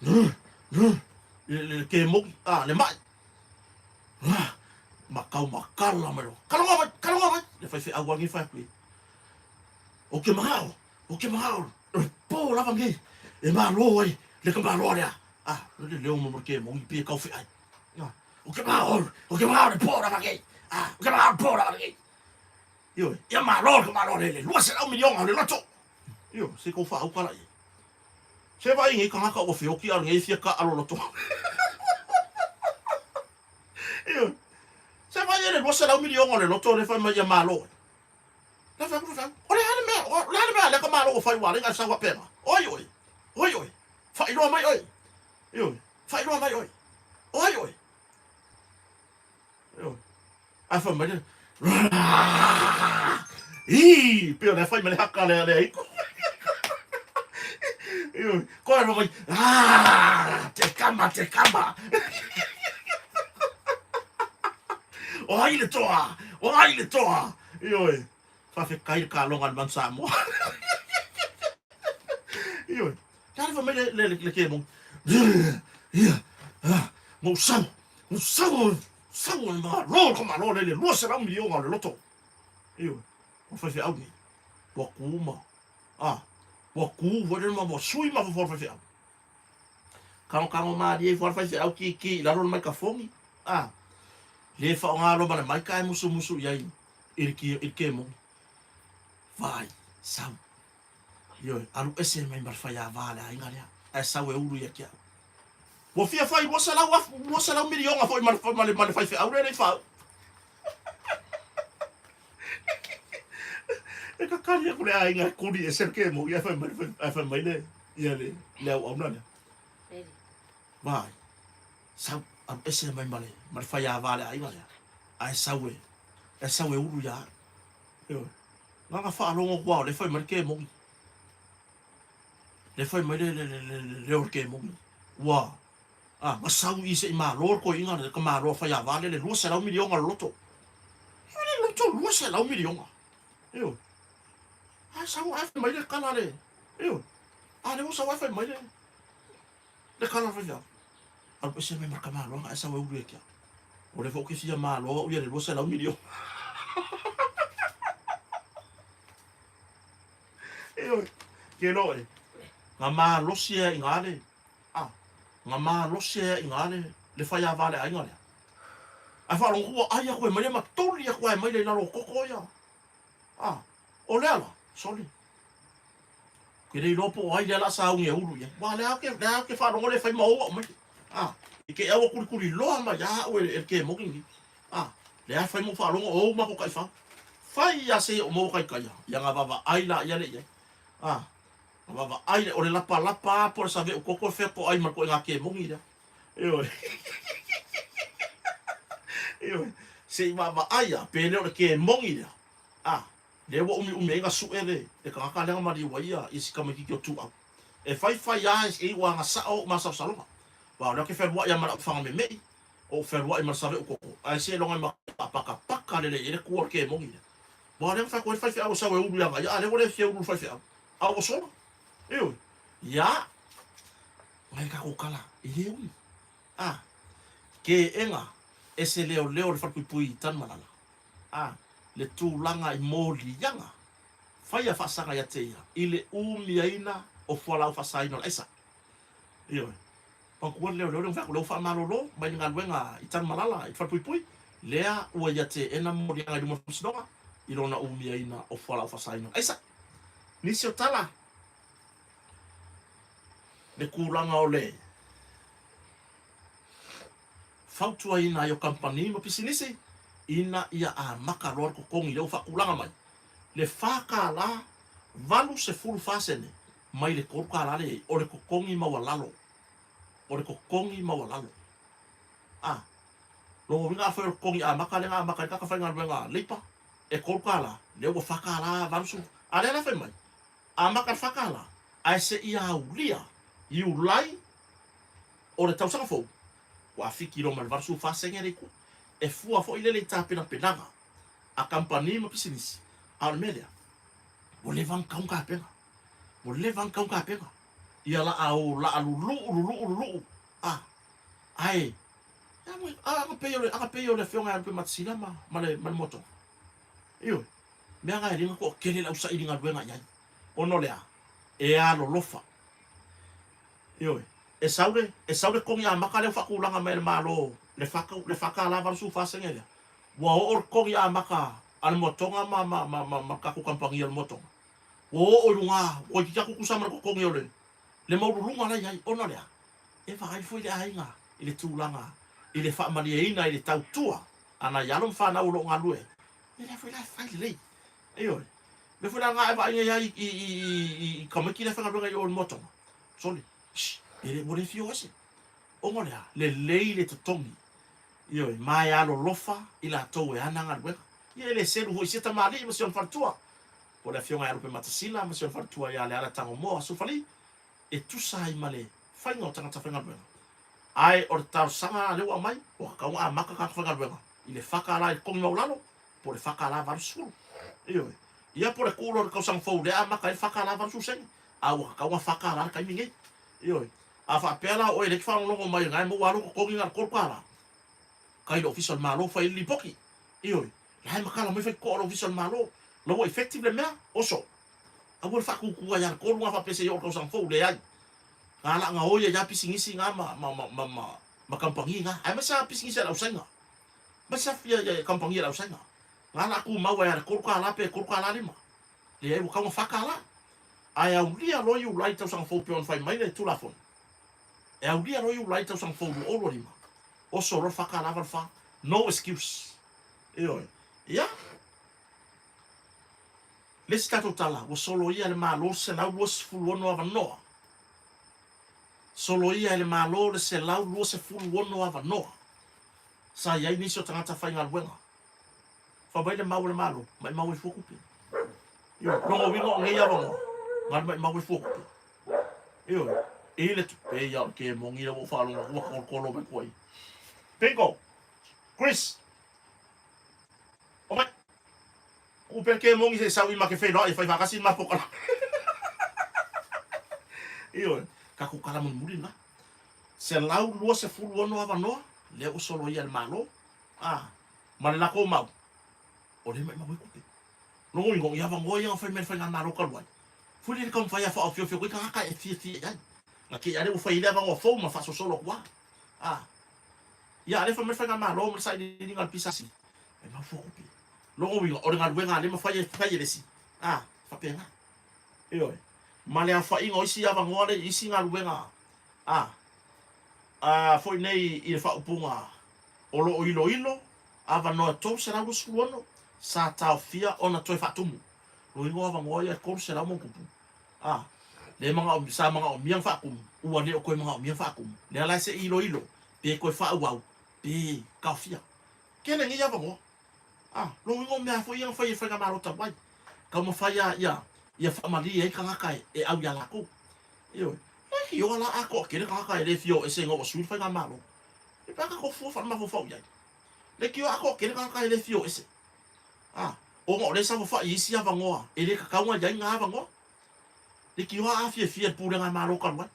le, le kemoni, a, le mai. Makau makala mai loa. Kaloga mai, kaloga mai. Le faifeau lava lenei fai atu i ai. Ou te manao, ou te manao, o le po lava lenei e malo ai le tamaloa lea. A, o le leo mo le kemoni pei e tau feai. Ou te manao, ou te manao le po lava lenei. A, ou te manao le po lava lenei. Ioe, ia malo le tamaloa lea i le 200 miliona o le loto. Ioe, se i tou faauka la i ai. Se vaai nei tagata ua feoti a o lenei e fia taalo loto. Ioe, se vaai i le 200 miliona o le loto lea e fai mai ia malo ai. La fai atu, O le a le mea, o le a le mea a lea tamaloa ua fai ua alai na sau faapena? O ai oe? O ai oe? Faailoa mai oe. Ioe, faailoa mai oe. O ai oe? Ioe. Ae fai mai le, Ii, pei o lea fai mai le haka lea lea iko. Ioe, koe fai mai, Ah, te kama, te kama. O ai le toa? O ai le toa? Ioe, faafetai le kaloga a le Manu Samoa. Ioe, talifa mai le, le, le, le kemo. Ia, ah, mou sau, mou sau, sau o le malo, ka malo le le 200 miliona o le loto. Ioe, o faifeau nei. Ua kū ma, ah, ua kū foi le ma, ua sui mafaufau o le faifeau. Kagokago malie ifo lava le faifeau kiki i lalo o le maikafoni, a le faaaoga loa ma le maika ae musumusu i ai i le i le kemoni. Vai, sau. Ioe, alu ese mai ma le faiava a le aiga lea, ae sau e ulu ia te au. Ua fia fai 200 afu, 200 miliona foi ma le, ma le, ma le faifeau lea e le i faauu. E kakali aku le aiga e kuli ese le kemoni ae fai mai le, ae fai mai le, ia le, le auauna lea. Vai, sau, alu ese mai ma le, ma le faiava a le aiga lea, ae sau e, ae sau e ulu ia au. Ioe. Na ona faalogo atu lava o lea e fai mai le kemoni. Lea e fai mai le, le, le, le, le leo o le kemoni. Ua, a, na sau i se i malo le toeaina le tamaloa o faiava lea le 200 miliona o le loto. E le loto 200 miliona. Ioe. Ae sau ae fai mai le kala le, ioe. A lea ua sau ae fai mai le, le kala le faifeau. Alu ese mai ma le tamaloa ae sau e ulu ia te au. O lea foi ou te fia malo au ia le 200 miliona. Ioe. Ke loe. Nga malosi e i ngā le, a, nga malosi e i ngā le, le faiava le aiga lea. Ae faalogo atu ua ai aku e mai le ma toli aku ae mai le i lalo o koko ia. A, o lea la, sole. Ke le iloa po o ai lea la sauni e ulu i ai. Ua lea ke, lea ke faalogo le fai ma ou au mai. A, i ke au kulikuli loa mai a au e, e ke mogi ni. A, lea fai mo faalogo o ou ma ko kaifa. Fai ia se o mo kai kai ia nga vava ai la ia le ia. A, nga vava ai le o le lapa lapa po le save o koko fe ko ai ma ko nga ke mogi lea. Ioe. Ioe. Se i vaavaai a, pe le o le kemoni lea. A, lea ua umiumi ai na suʻe le, le tagata lea na maliu ai ia, ia si tamaititi o Tuuau. E faifai a e iu a na sao oʻu masalosaloga. Aua o lea ou te fealuai a ma lau faga memeʻi, oʻu fealuai ma le saveʻu koko, ae seiloga e matua pakapaka lelei ai le tu o le kemoni lea. Aua o lea na fai atu ai le faifeau e sau e ulu ia ia, a lea ua le fia ulu le faifeau, a ua sola. Ioe. Ia, Ngai tatou kala e le umi. A, ke ega e se leoleo le falepuipui i Tanumalala. A, le tulaga i moliaga, faia faasaga ia te ia i le umiaina o fualaau faasaina o le aisa. Ioe. Manatua le leoleo lea ua fai atu, lea ua faamalolo mai le galuega i Tanumalala i le falepuipui, lea ua ia teena moliaga i luma o le Faamasinoga i lona umiaina o fualaau faasaina o le aisa. Nisi o tala. le tulaga o le fautuaina ai o kamupani ma pisinisi ina ia amata loa le totogi lea ua faatulaga mai le $4.84 sene mai le $3 lea i ai o le totogi maualalo o le totogi maualalo. A lona uiga afai o le totogi amata lea na amata ai le tagata faigaluega leipa e $3 lea ua $4.80 a lea la fai mai Amata le $4, ae seia aulia Iulai o le tausaga fou, ua fiki loa ma le 84 sene le itu. E fua foi lele i tapenapenaga a kamupani ma pisinisi, a o le mea lea, ua leva ona tatau ona tapena. Ua leva ona tatau ona tapena ia laau laa luluu luluu luluu a, ae aga pei o le, aga pei o le afioga ia Lupe Matasila ma, ma le, ma le Moatoga. Ioe. Mea na e le na toatele le au saili galuega i ai, ona o le a? E alolofa. Ioe. E sau le, e sau le totogi amata lea ua faatulaga mai e le Malo, le fa, le $4.84 sene lea, ua oo le totogi amata a le Moatoga ma, ma, ma, ma, ma le tatou kamupani o le Moatoga, ua oo i luga, ua toeitiiti lava tutusa ma le totogi o le, le maualuluga la e i ai, ona o le a? E vaai foi le aiga i le tulaga i le faamalieina i le tautua a nai alo ma fanau o lo o galulue ai, ia lea foi la e fai lelei. Ioe. Mea foi la na e vaai nei lava i, i, i, i tamaiti la e faigaluega i o i le Moatoga, sole, shh, e le, ua le fia o ese. Ona o le a? Lelei le totogi. Ioe, ma e alolofa i latou e ana galuega. Ia e le selu foi i sia tamalii ma si ona faletua, po o le afioga ia Lupematasila ma si ona faletua ia Leala Tagomoa Sufali, e tusa ai ma le faiga o tagata faigaluega. Ae o le talosaga lea ua aumai, ua tatau ona amata tagata faigaluega i le $4 i le totogi maualalo po o le $4.80. Ioe. Ia po o le tuu loa i le tausaga fou lea amata ai le $4.80 sene, a ua tatau ona $4 le taimi nei. Ioe. A faapea la o oe lea e te faalogologo mai na e maua lava lou totogi na o le $3, kai le Ofisa o le Malo fai ai le lipoti. Ioe. La e matala mai faitotoa o le Ofisa o le Malo. La ua effective le mea, oso. Aua le faatutua ia le tolu na faapea se i oo i le tausaga fou, leai. Na ala gaoi ai lava pisinisi na ma, ma, ma, ma, ma, ma kamupani na. Aemaise lava pisinisi a le ausaina. Aemaise lava ia, ia kamupani a le ausaina. Na ala tumau ai lava le $3 pe $3.5. Leai, ua tatau ona $4. Ae aulia loa Iulai i le tausaga fou pei ona fai mai le Tulafono. E aulia loa Iulai i le tausaga fou 2025, oso loa le $4.84. No excuse. Ioe. Ia. Le isi tatou tala, ua soloia e le Malo le 126 avanoa. Soloia e le Malo le 126 avanoa sa i ai nisi o tagata faigaluega. Fai mai le mau a le Malo, maimau ai fua tupe. Ioe, lona uiga o nei avanoa, na le maimau ai fua tupe. Ioe, i le tupe ia o le kemoni lea ua ou faalogo atu ua tolotolo mai tua i. Bingo! Chris! Omai! Tuu pea le kemoni se i sau i ma ke feiloai e fai faatasi le matou kalame. Ioe, tatou tala mulimuli lena. 126 avanoa, lea ua soloia e le Malo, a, ma le latou mau, o lea e maimau ai tupe. Lona uiga, o ni avanoa ia na fai mai e le Faigamalo talu ai, foi lea le taumafai a faaofiofio atu ai tagata e fiafia i ai. Na te i lava lea ua fai ai le avanoa fou ma faasolosolo atu lava. A, ia, a lea e fai mai le Faigamalo ma le sailiiliga a le PSC, maimau fua tupe. Lona uiga, o le galuega a le mafai e fai e le isi, a, e faapena. Ioe. Ma le aofaiga o isi avanoa lea i isi galuega, a, a, foi nei i le faaupuga o lo o iloilo avanoa e 326 sa taofia ona toe faatumu. Lona uiga o avanoa ia e 300 ma ona tupu, a, lea e sa manaomia ona faatumu, ua le o toe manaomia ona faatumu. Lea la e se i iloilo pe toe faaauau pe taofia. Tele nei avanoa. A, lona uiga o mea foi ia na fai e le Faigamalo talu ai, taumafai lava ia, ia faamalie ai tagata e, e au iā latou. Ioe. Leitioa la a toatele tagata e le fia o ese ina ua sui le Faigamalo. E pe a tatou fua faalemafaufau i ai. Leitioa a toatele tagata e le fia o ese. A, ona o lea e saofafai i isi avanoa e le tatau ona i ai na avanoa. Leitioa a fiafia i le pulega a Malo talu ai.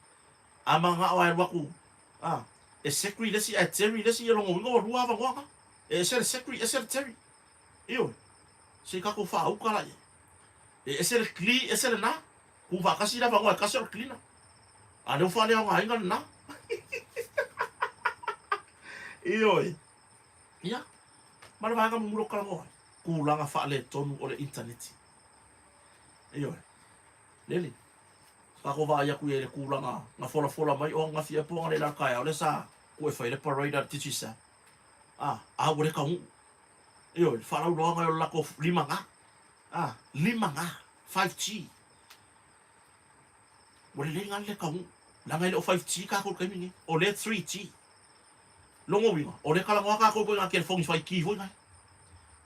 A mananao lava e alu atu, a, e Secre le isi ae Terry le isi, ia lona uiga ua lua avanoa na. E ese le Secre, ese le Terry. Ioe. Se i tatou faauka la i ai. E ese le Cli, ese lena. Tuu faatasi le avanoa e tasi o le cleaner. A lea ua faaleaogaina lena. Ioe. Ia. Ma le vaega mulimuli o talanoa ai, tulaga faaletonu o le initaneti. Ioe. Lele. Tatou vaai atu i ai i le tulaga na folafola mai o ananafi ea po o analeila i le taeao lea sa tuu e fai ai le parade a le Digicel. A, a ua le taunuu. Ioe, le faalauiloaga o le latou 5G. A, 5G, 5G. Ua lelei la le taunuu. Leaga e le o 5G tatou i le taimi lenei. O lea e 3G. Lona uiga, o lea e talanoa tatou i ituaiga telefoni 5G foi lea.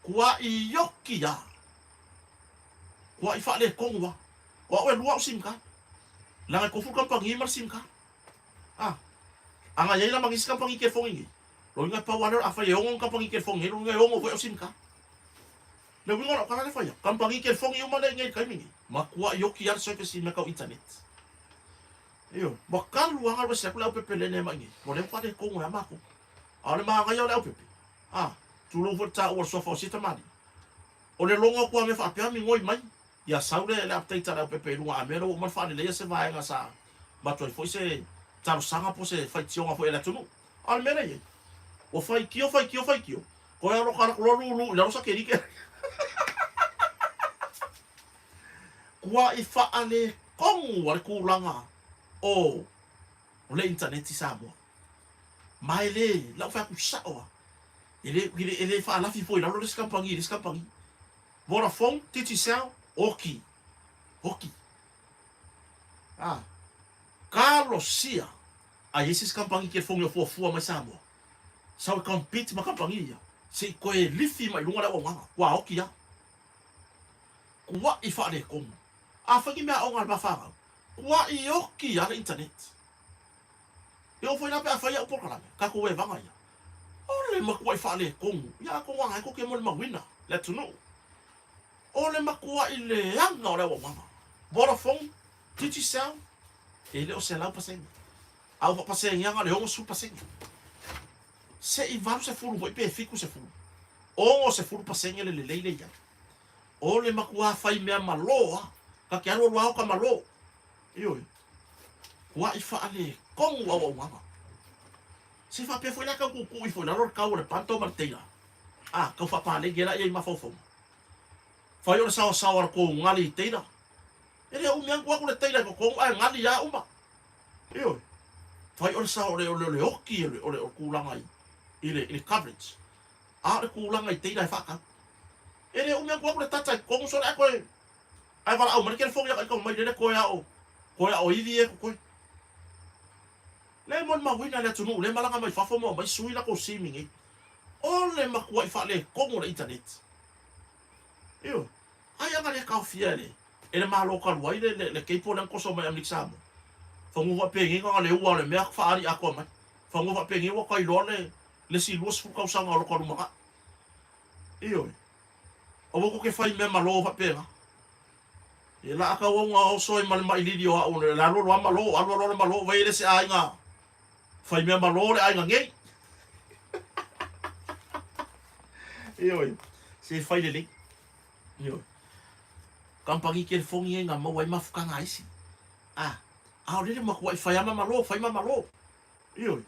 Tuai ioki lava. Tuai faaletonu lava. O au e lua au sim card. Leaga e tofu le kamupani ma le sim card. A, ana i ai la ma nisi kamupani telefoni nei, lona uiga e pau lava lea, afai e ono ni kamupani telefoni nei, lona uiga e ono foi au sim card. Le uiga o lau tala lea e fai atu, kamupani telefoni uma lea i inei i le taimi nei, matuai ioki lava le service i mea tau internet. Ioe, ua talu lava ona alu ese atu le aupepelene mai i inei, ua le faaletonu ai lava matou. A o le manaia o le aupepe, a, tulou foi le taua o le suafa o sia tamalii. O le logo atu a mea faapea migoi mai, ia sau le le update a le aupepe i luga a mea lea ua uma ona faaleleia se vaega sa avatu ai foi se talosaga po o se faitioga foi a le atunuu. A o le mea lea e i ai, ua faitio, faitio, faitio, toe aloka atu loa lulu i lalo satelite. Kuai faaletonu a le tulaga o le initaneti i Samoa. Ma e le, lau fai atu sao lava, e le, e le faalafi fua i lalo le isi kamupani i le isi kamupani. Vodafone, Digicel, oki, oki. A, talosia a i ai se isi kamupani telefoni o fuafua mai Samoa, sau e compete ma kamupani ia, se i toe lifi mai i luga le auaunaga, ua oki lava. Kuaʻi faaletonu. Afai ni meaaoga a le mafanau, kuaʻi oki lava le internet. E oo foi la pe a fai au polokalame, tatou evaga ia. O le matuaʻi faaletonu, ia atonu ana ai tou te molimauina le atunuu. O le matuaʻi leaga o le auaunaga. Vodafone, Digicel, e le o 100%. A ua faapaseniaga o le 60%. Se i 80 foi pe 70. 60% le lelei lea i ai. O le matuā fai mea malō lava. Ta te alu alu lava o ka malō. Ioe. Kuaʻi faaletonu auaunaga. Se faapea foi la tau tuutuu ifo i lalo le tau o le panto ma le teila. A, tau faapaleni ai laia i mafaufauga. Fai o le saoasaoa o le tou gali i teila. E le umi atu atu le teila i totonu ae gali lava uma. Ioe. Fai o le sao o le, o le, o le oki o le, o le, o le tulaga i, i le, i le coverage. A o le tulaga i teila e faatau. E le umi atu atu le tata i totonu sole ae toe ae valaau mai le telefoni ia ita mai lele toe ao toe ao ivi e totoe. Le molimauina le atunuu le malaga mai fafo ma omai sui latou sim i nei. O le matuai faaletonu o le internet. Ioe. Ai ana le taofia e le e le Malo talu ai le le cable lea na toso mai Amerika Samoa. Fanua faapenei na le ua o le mea faaali atoa mai. Fanua faapenei ua tai loa le le isi 20 tausaga o lota lumanai. Ioe. Aua tou te fai mea malo faapena. E laa tau au na oso ai ma le mai lili o au, le alu alu a malo, alu alu a malo, vai le se aiga fai mea malo le aiga nei. Ioe. Se fai lelei. Ioe. Kamupani telefoni e na maua ai mafutaga a isi. A, a o lele matuai fai a ma malo, fai ma malo. Ioe.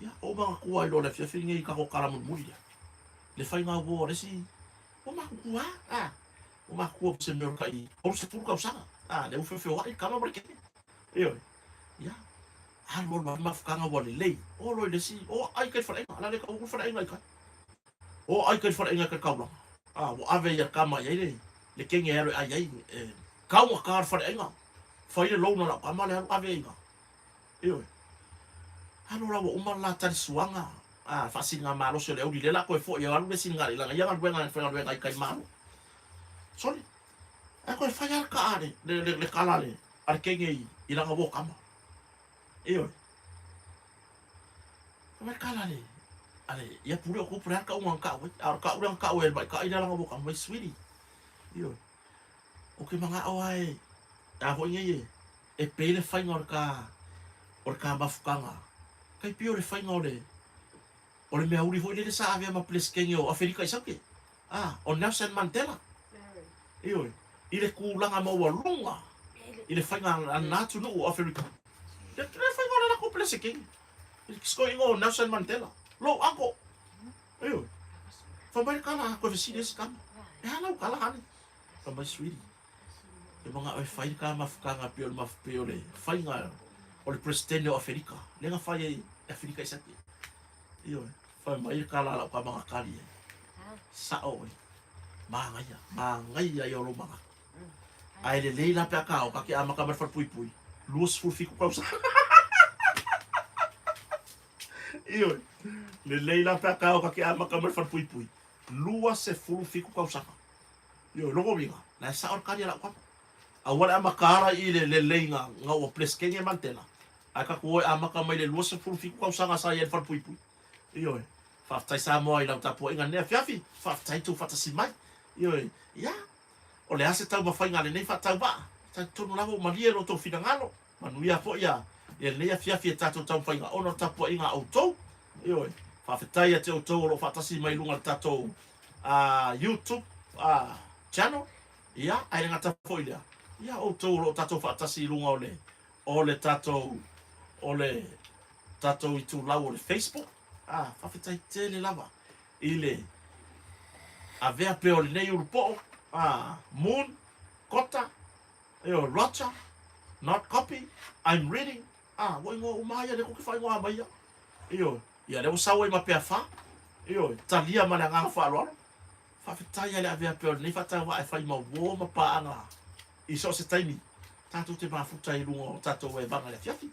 Ia, ou manatua ai loa le afiafi lenei i tatou tala mulimuli lea. Le faiga uo a le isi, ua matutua, a, ua matutua se mea o le tai 30 tausaga, a, lea ua feofeoai le tama ma le kene. Ioe. Ia, alu alu lava le mafutaga ua lelei. Oo loa i le isi, oo ai kai le faleaiga, la le tau le faleaiga i kai. Oo ai kai le faleaiga i kai le taulaga. A, ua ave ia le tama i ai le, le kene e alu e ai ai, e taugata le faleaiga. Fai le loan a lau tama le alu ave ai i ina. Ioe. Alu la ua uma le la talisuaga, a, faasiligamalosi o le auli, lea la toe foi e alu le isi i lana ia galuega e faigaluega ai i tai malo. Sole, ae toe fai lava le kaa a le, le, le, le kala a le, a le kene i, i lana uo kama. Ioe. Fai mai le kala a le, a le, ia pule outou po o le a le tauga na tau ai. A o le tau lea na tau e le maita'i lea lana uo kama mai, sweetie. Ioe. Ou te manao lava e, a foi nei e, E pei le faiga o le ka o le ka mafutaga kai pei o le faiga o le o le meauli foi lele sa avea ma Peresetene o Aferika i Saute, a, o Nelson Mandela. Ioe, i le tulaga maualuga i le faiga a lena atunuu o Aferika. Le, le faiga o le latou Peresetene. I le sikoiga o Nelson Mandela, lou uncle. Ioe. Fai mai le tala, koe fesili ai se tama. E a lau tala, honey? Fai mai, sweetie, E manao e fai le ta mafutaga pei o le pei o le faiga o le Peresetene o Aferika, lea na fai ai e Aferika i Saute. Ioe, fai mai le tala a lau tama na tali ai, Sao oe, manaia, manaia ia o lou manatu. Ae lelei la pe a ta o, ta te amata mai le falepuipui, 27 tausaga. Ioe, lelei la pe a ta o, ta te amata mai le falepuipui, 27 tausaga. Ioe, lona uiga, la e sao le kali a lau kama. Aua le amata ala i le lelei nga, nga ua Peresetene Mandela, ae tatou o e amata mai le 27 tausaga sa i ai le falepuipui. Ioe, faafetai Samoa i lau tapuaiga i lenei afiafi, faafetai tou faatasi mai. Ioe, ia, o le a se taumafaiga a lenei faatauvaa? Talitonu lava ua malie lo outou finagalo. Manuia foi ia lenei afiafi e tatou taumafaiga ona o le tapuaiga a outou. Ioe, faafetai ia te outou o lo o faatasi mai i luga o le tatou YouTube. channel, ia, ae le gata foi i lea, ia, outou o lo o tatou faatasi i luga o le, o le tatou, o le tatou itulau o le Facebook, a, faafetai tele lava i le avea pea o lenei ulupoo, a, Moon, Kota, ioe, Roger, not copy, I'm reading, a, ua igoa uma lava ia lea tou te faaigoa mai ia, ioe, ia lea ua sau ai ma pea fa, ioe, talia ma le agaga faaaloalo. Faafetai lava le avea pea o lenei faatauvaa e fai ma uo ma paaga i so o se taimi tatou te mafuta ai i luga o tatou evaga i le afiafi.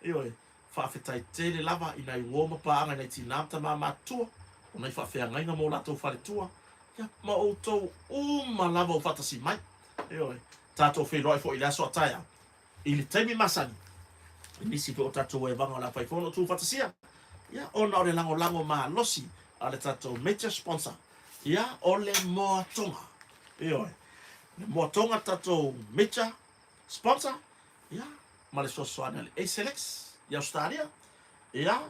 Ioe, faafetai tele lava i nai uo ma paaga i nai tinā ma tamā matutua, o nai faafeagaiga ma o latou faletua, ia, ma outou uma lava ua faatasi mai. Ioe, tatou feiloai foi i le aso a taeao I le taimi masani, i nisi foi o tatou evaga o le a fai foi ona tuufatasia, ia, ona o le lagolago malosi a le tatou major sponsor, ia, o le Moa Tonga. Ioe, le Moa Tonga le tatou major sponsor, ia, ma le fesoasoani a le ACELEX i Ausetalia, ia,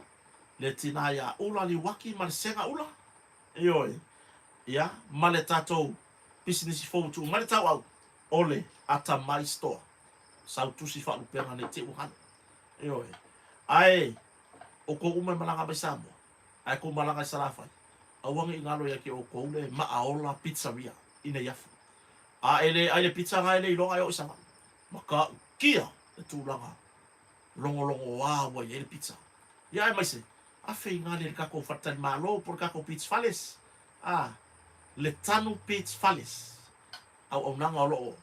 le tina ia Ula Liuaki ma le Sega Ula, ioe, ia, ma le tatou pisinisi fou ua tuu mai le tauau, o le Atamai Store. Sau tusi faalupega nei te i ua galo. Ioe. Ae, outou uma e malaga mai Samoa, ae tou malaga i Salafai, aua ne i galo ia te outou le Maaola Pizzeria i Neiafu. A e le ai le pizza na e le iloga e oo i Savaii. Matautia le tulaga logologoa ua i ai le pizza. Ia aemaise, afe i gale i le tatou faletalimalo po o le tatou beach fales, a, le Tanu Beach Fales. Auaunaga o lo o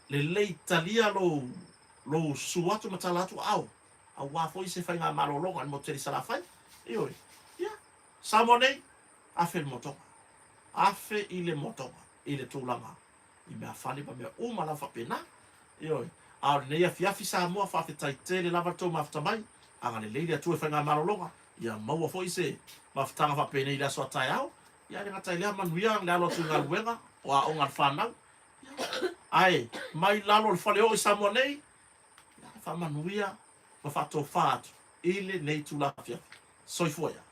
lelei talia lou lou susu atu ma tala atu aao aua foi se faigamalologa i le motu tele i Salafai. Ioe. Ia, Samoa nei, afe i le motoga. Afe i le motoga i le tulaga i meafale ma mea uma lava faapena. Ioe. A o lenei afiafi Samoa, faafetai tele lava le tou mafuta mai. Agalelei le Atua i faigamalologa, ia maua foi se mafutaga faapenei i le aso a taeao. Ia, e le gata i lea, manuia le alo atu i galuega o aoga a le fanau. Ia, ae mai lalo o le faleoo i Samoa nei, ia, faamanuia ma faatofa atu i lenei itula afiafi. Soifua ia.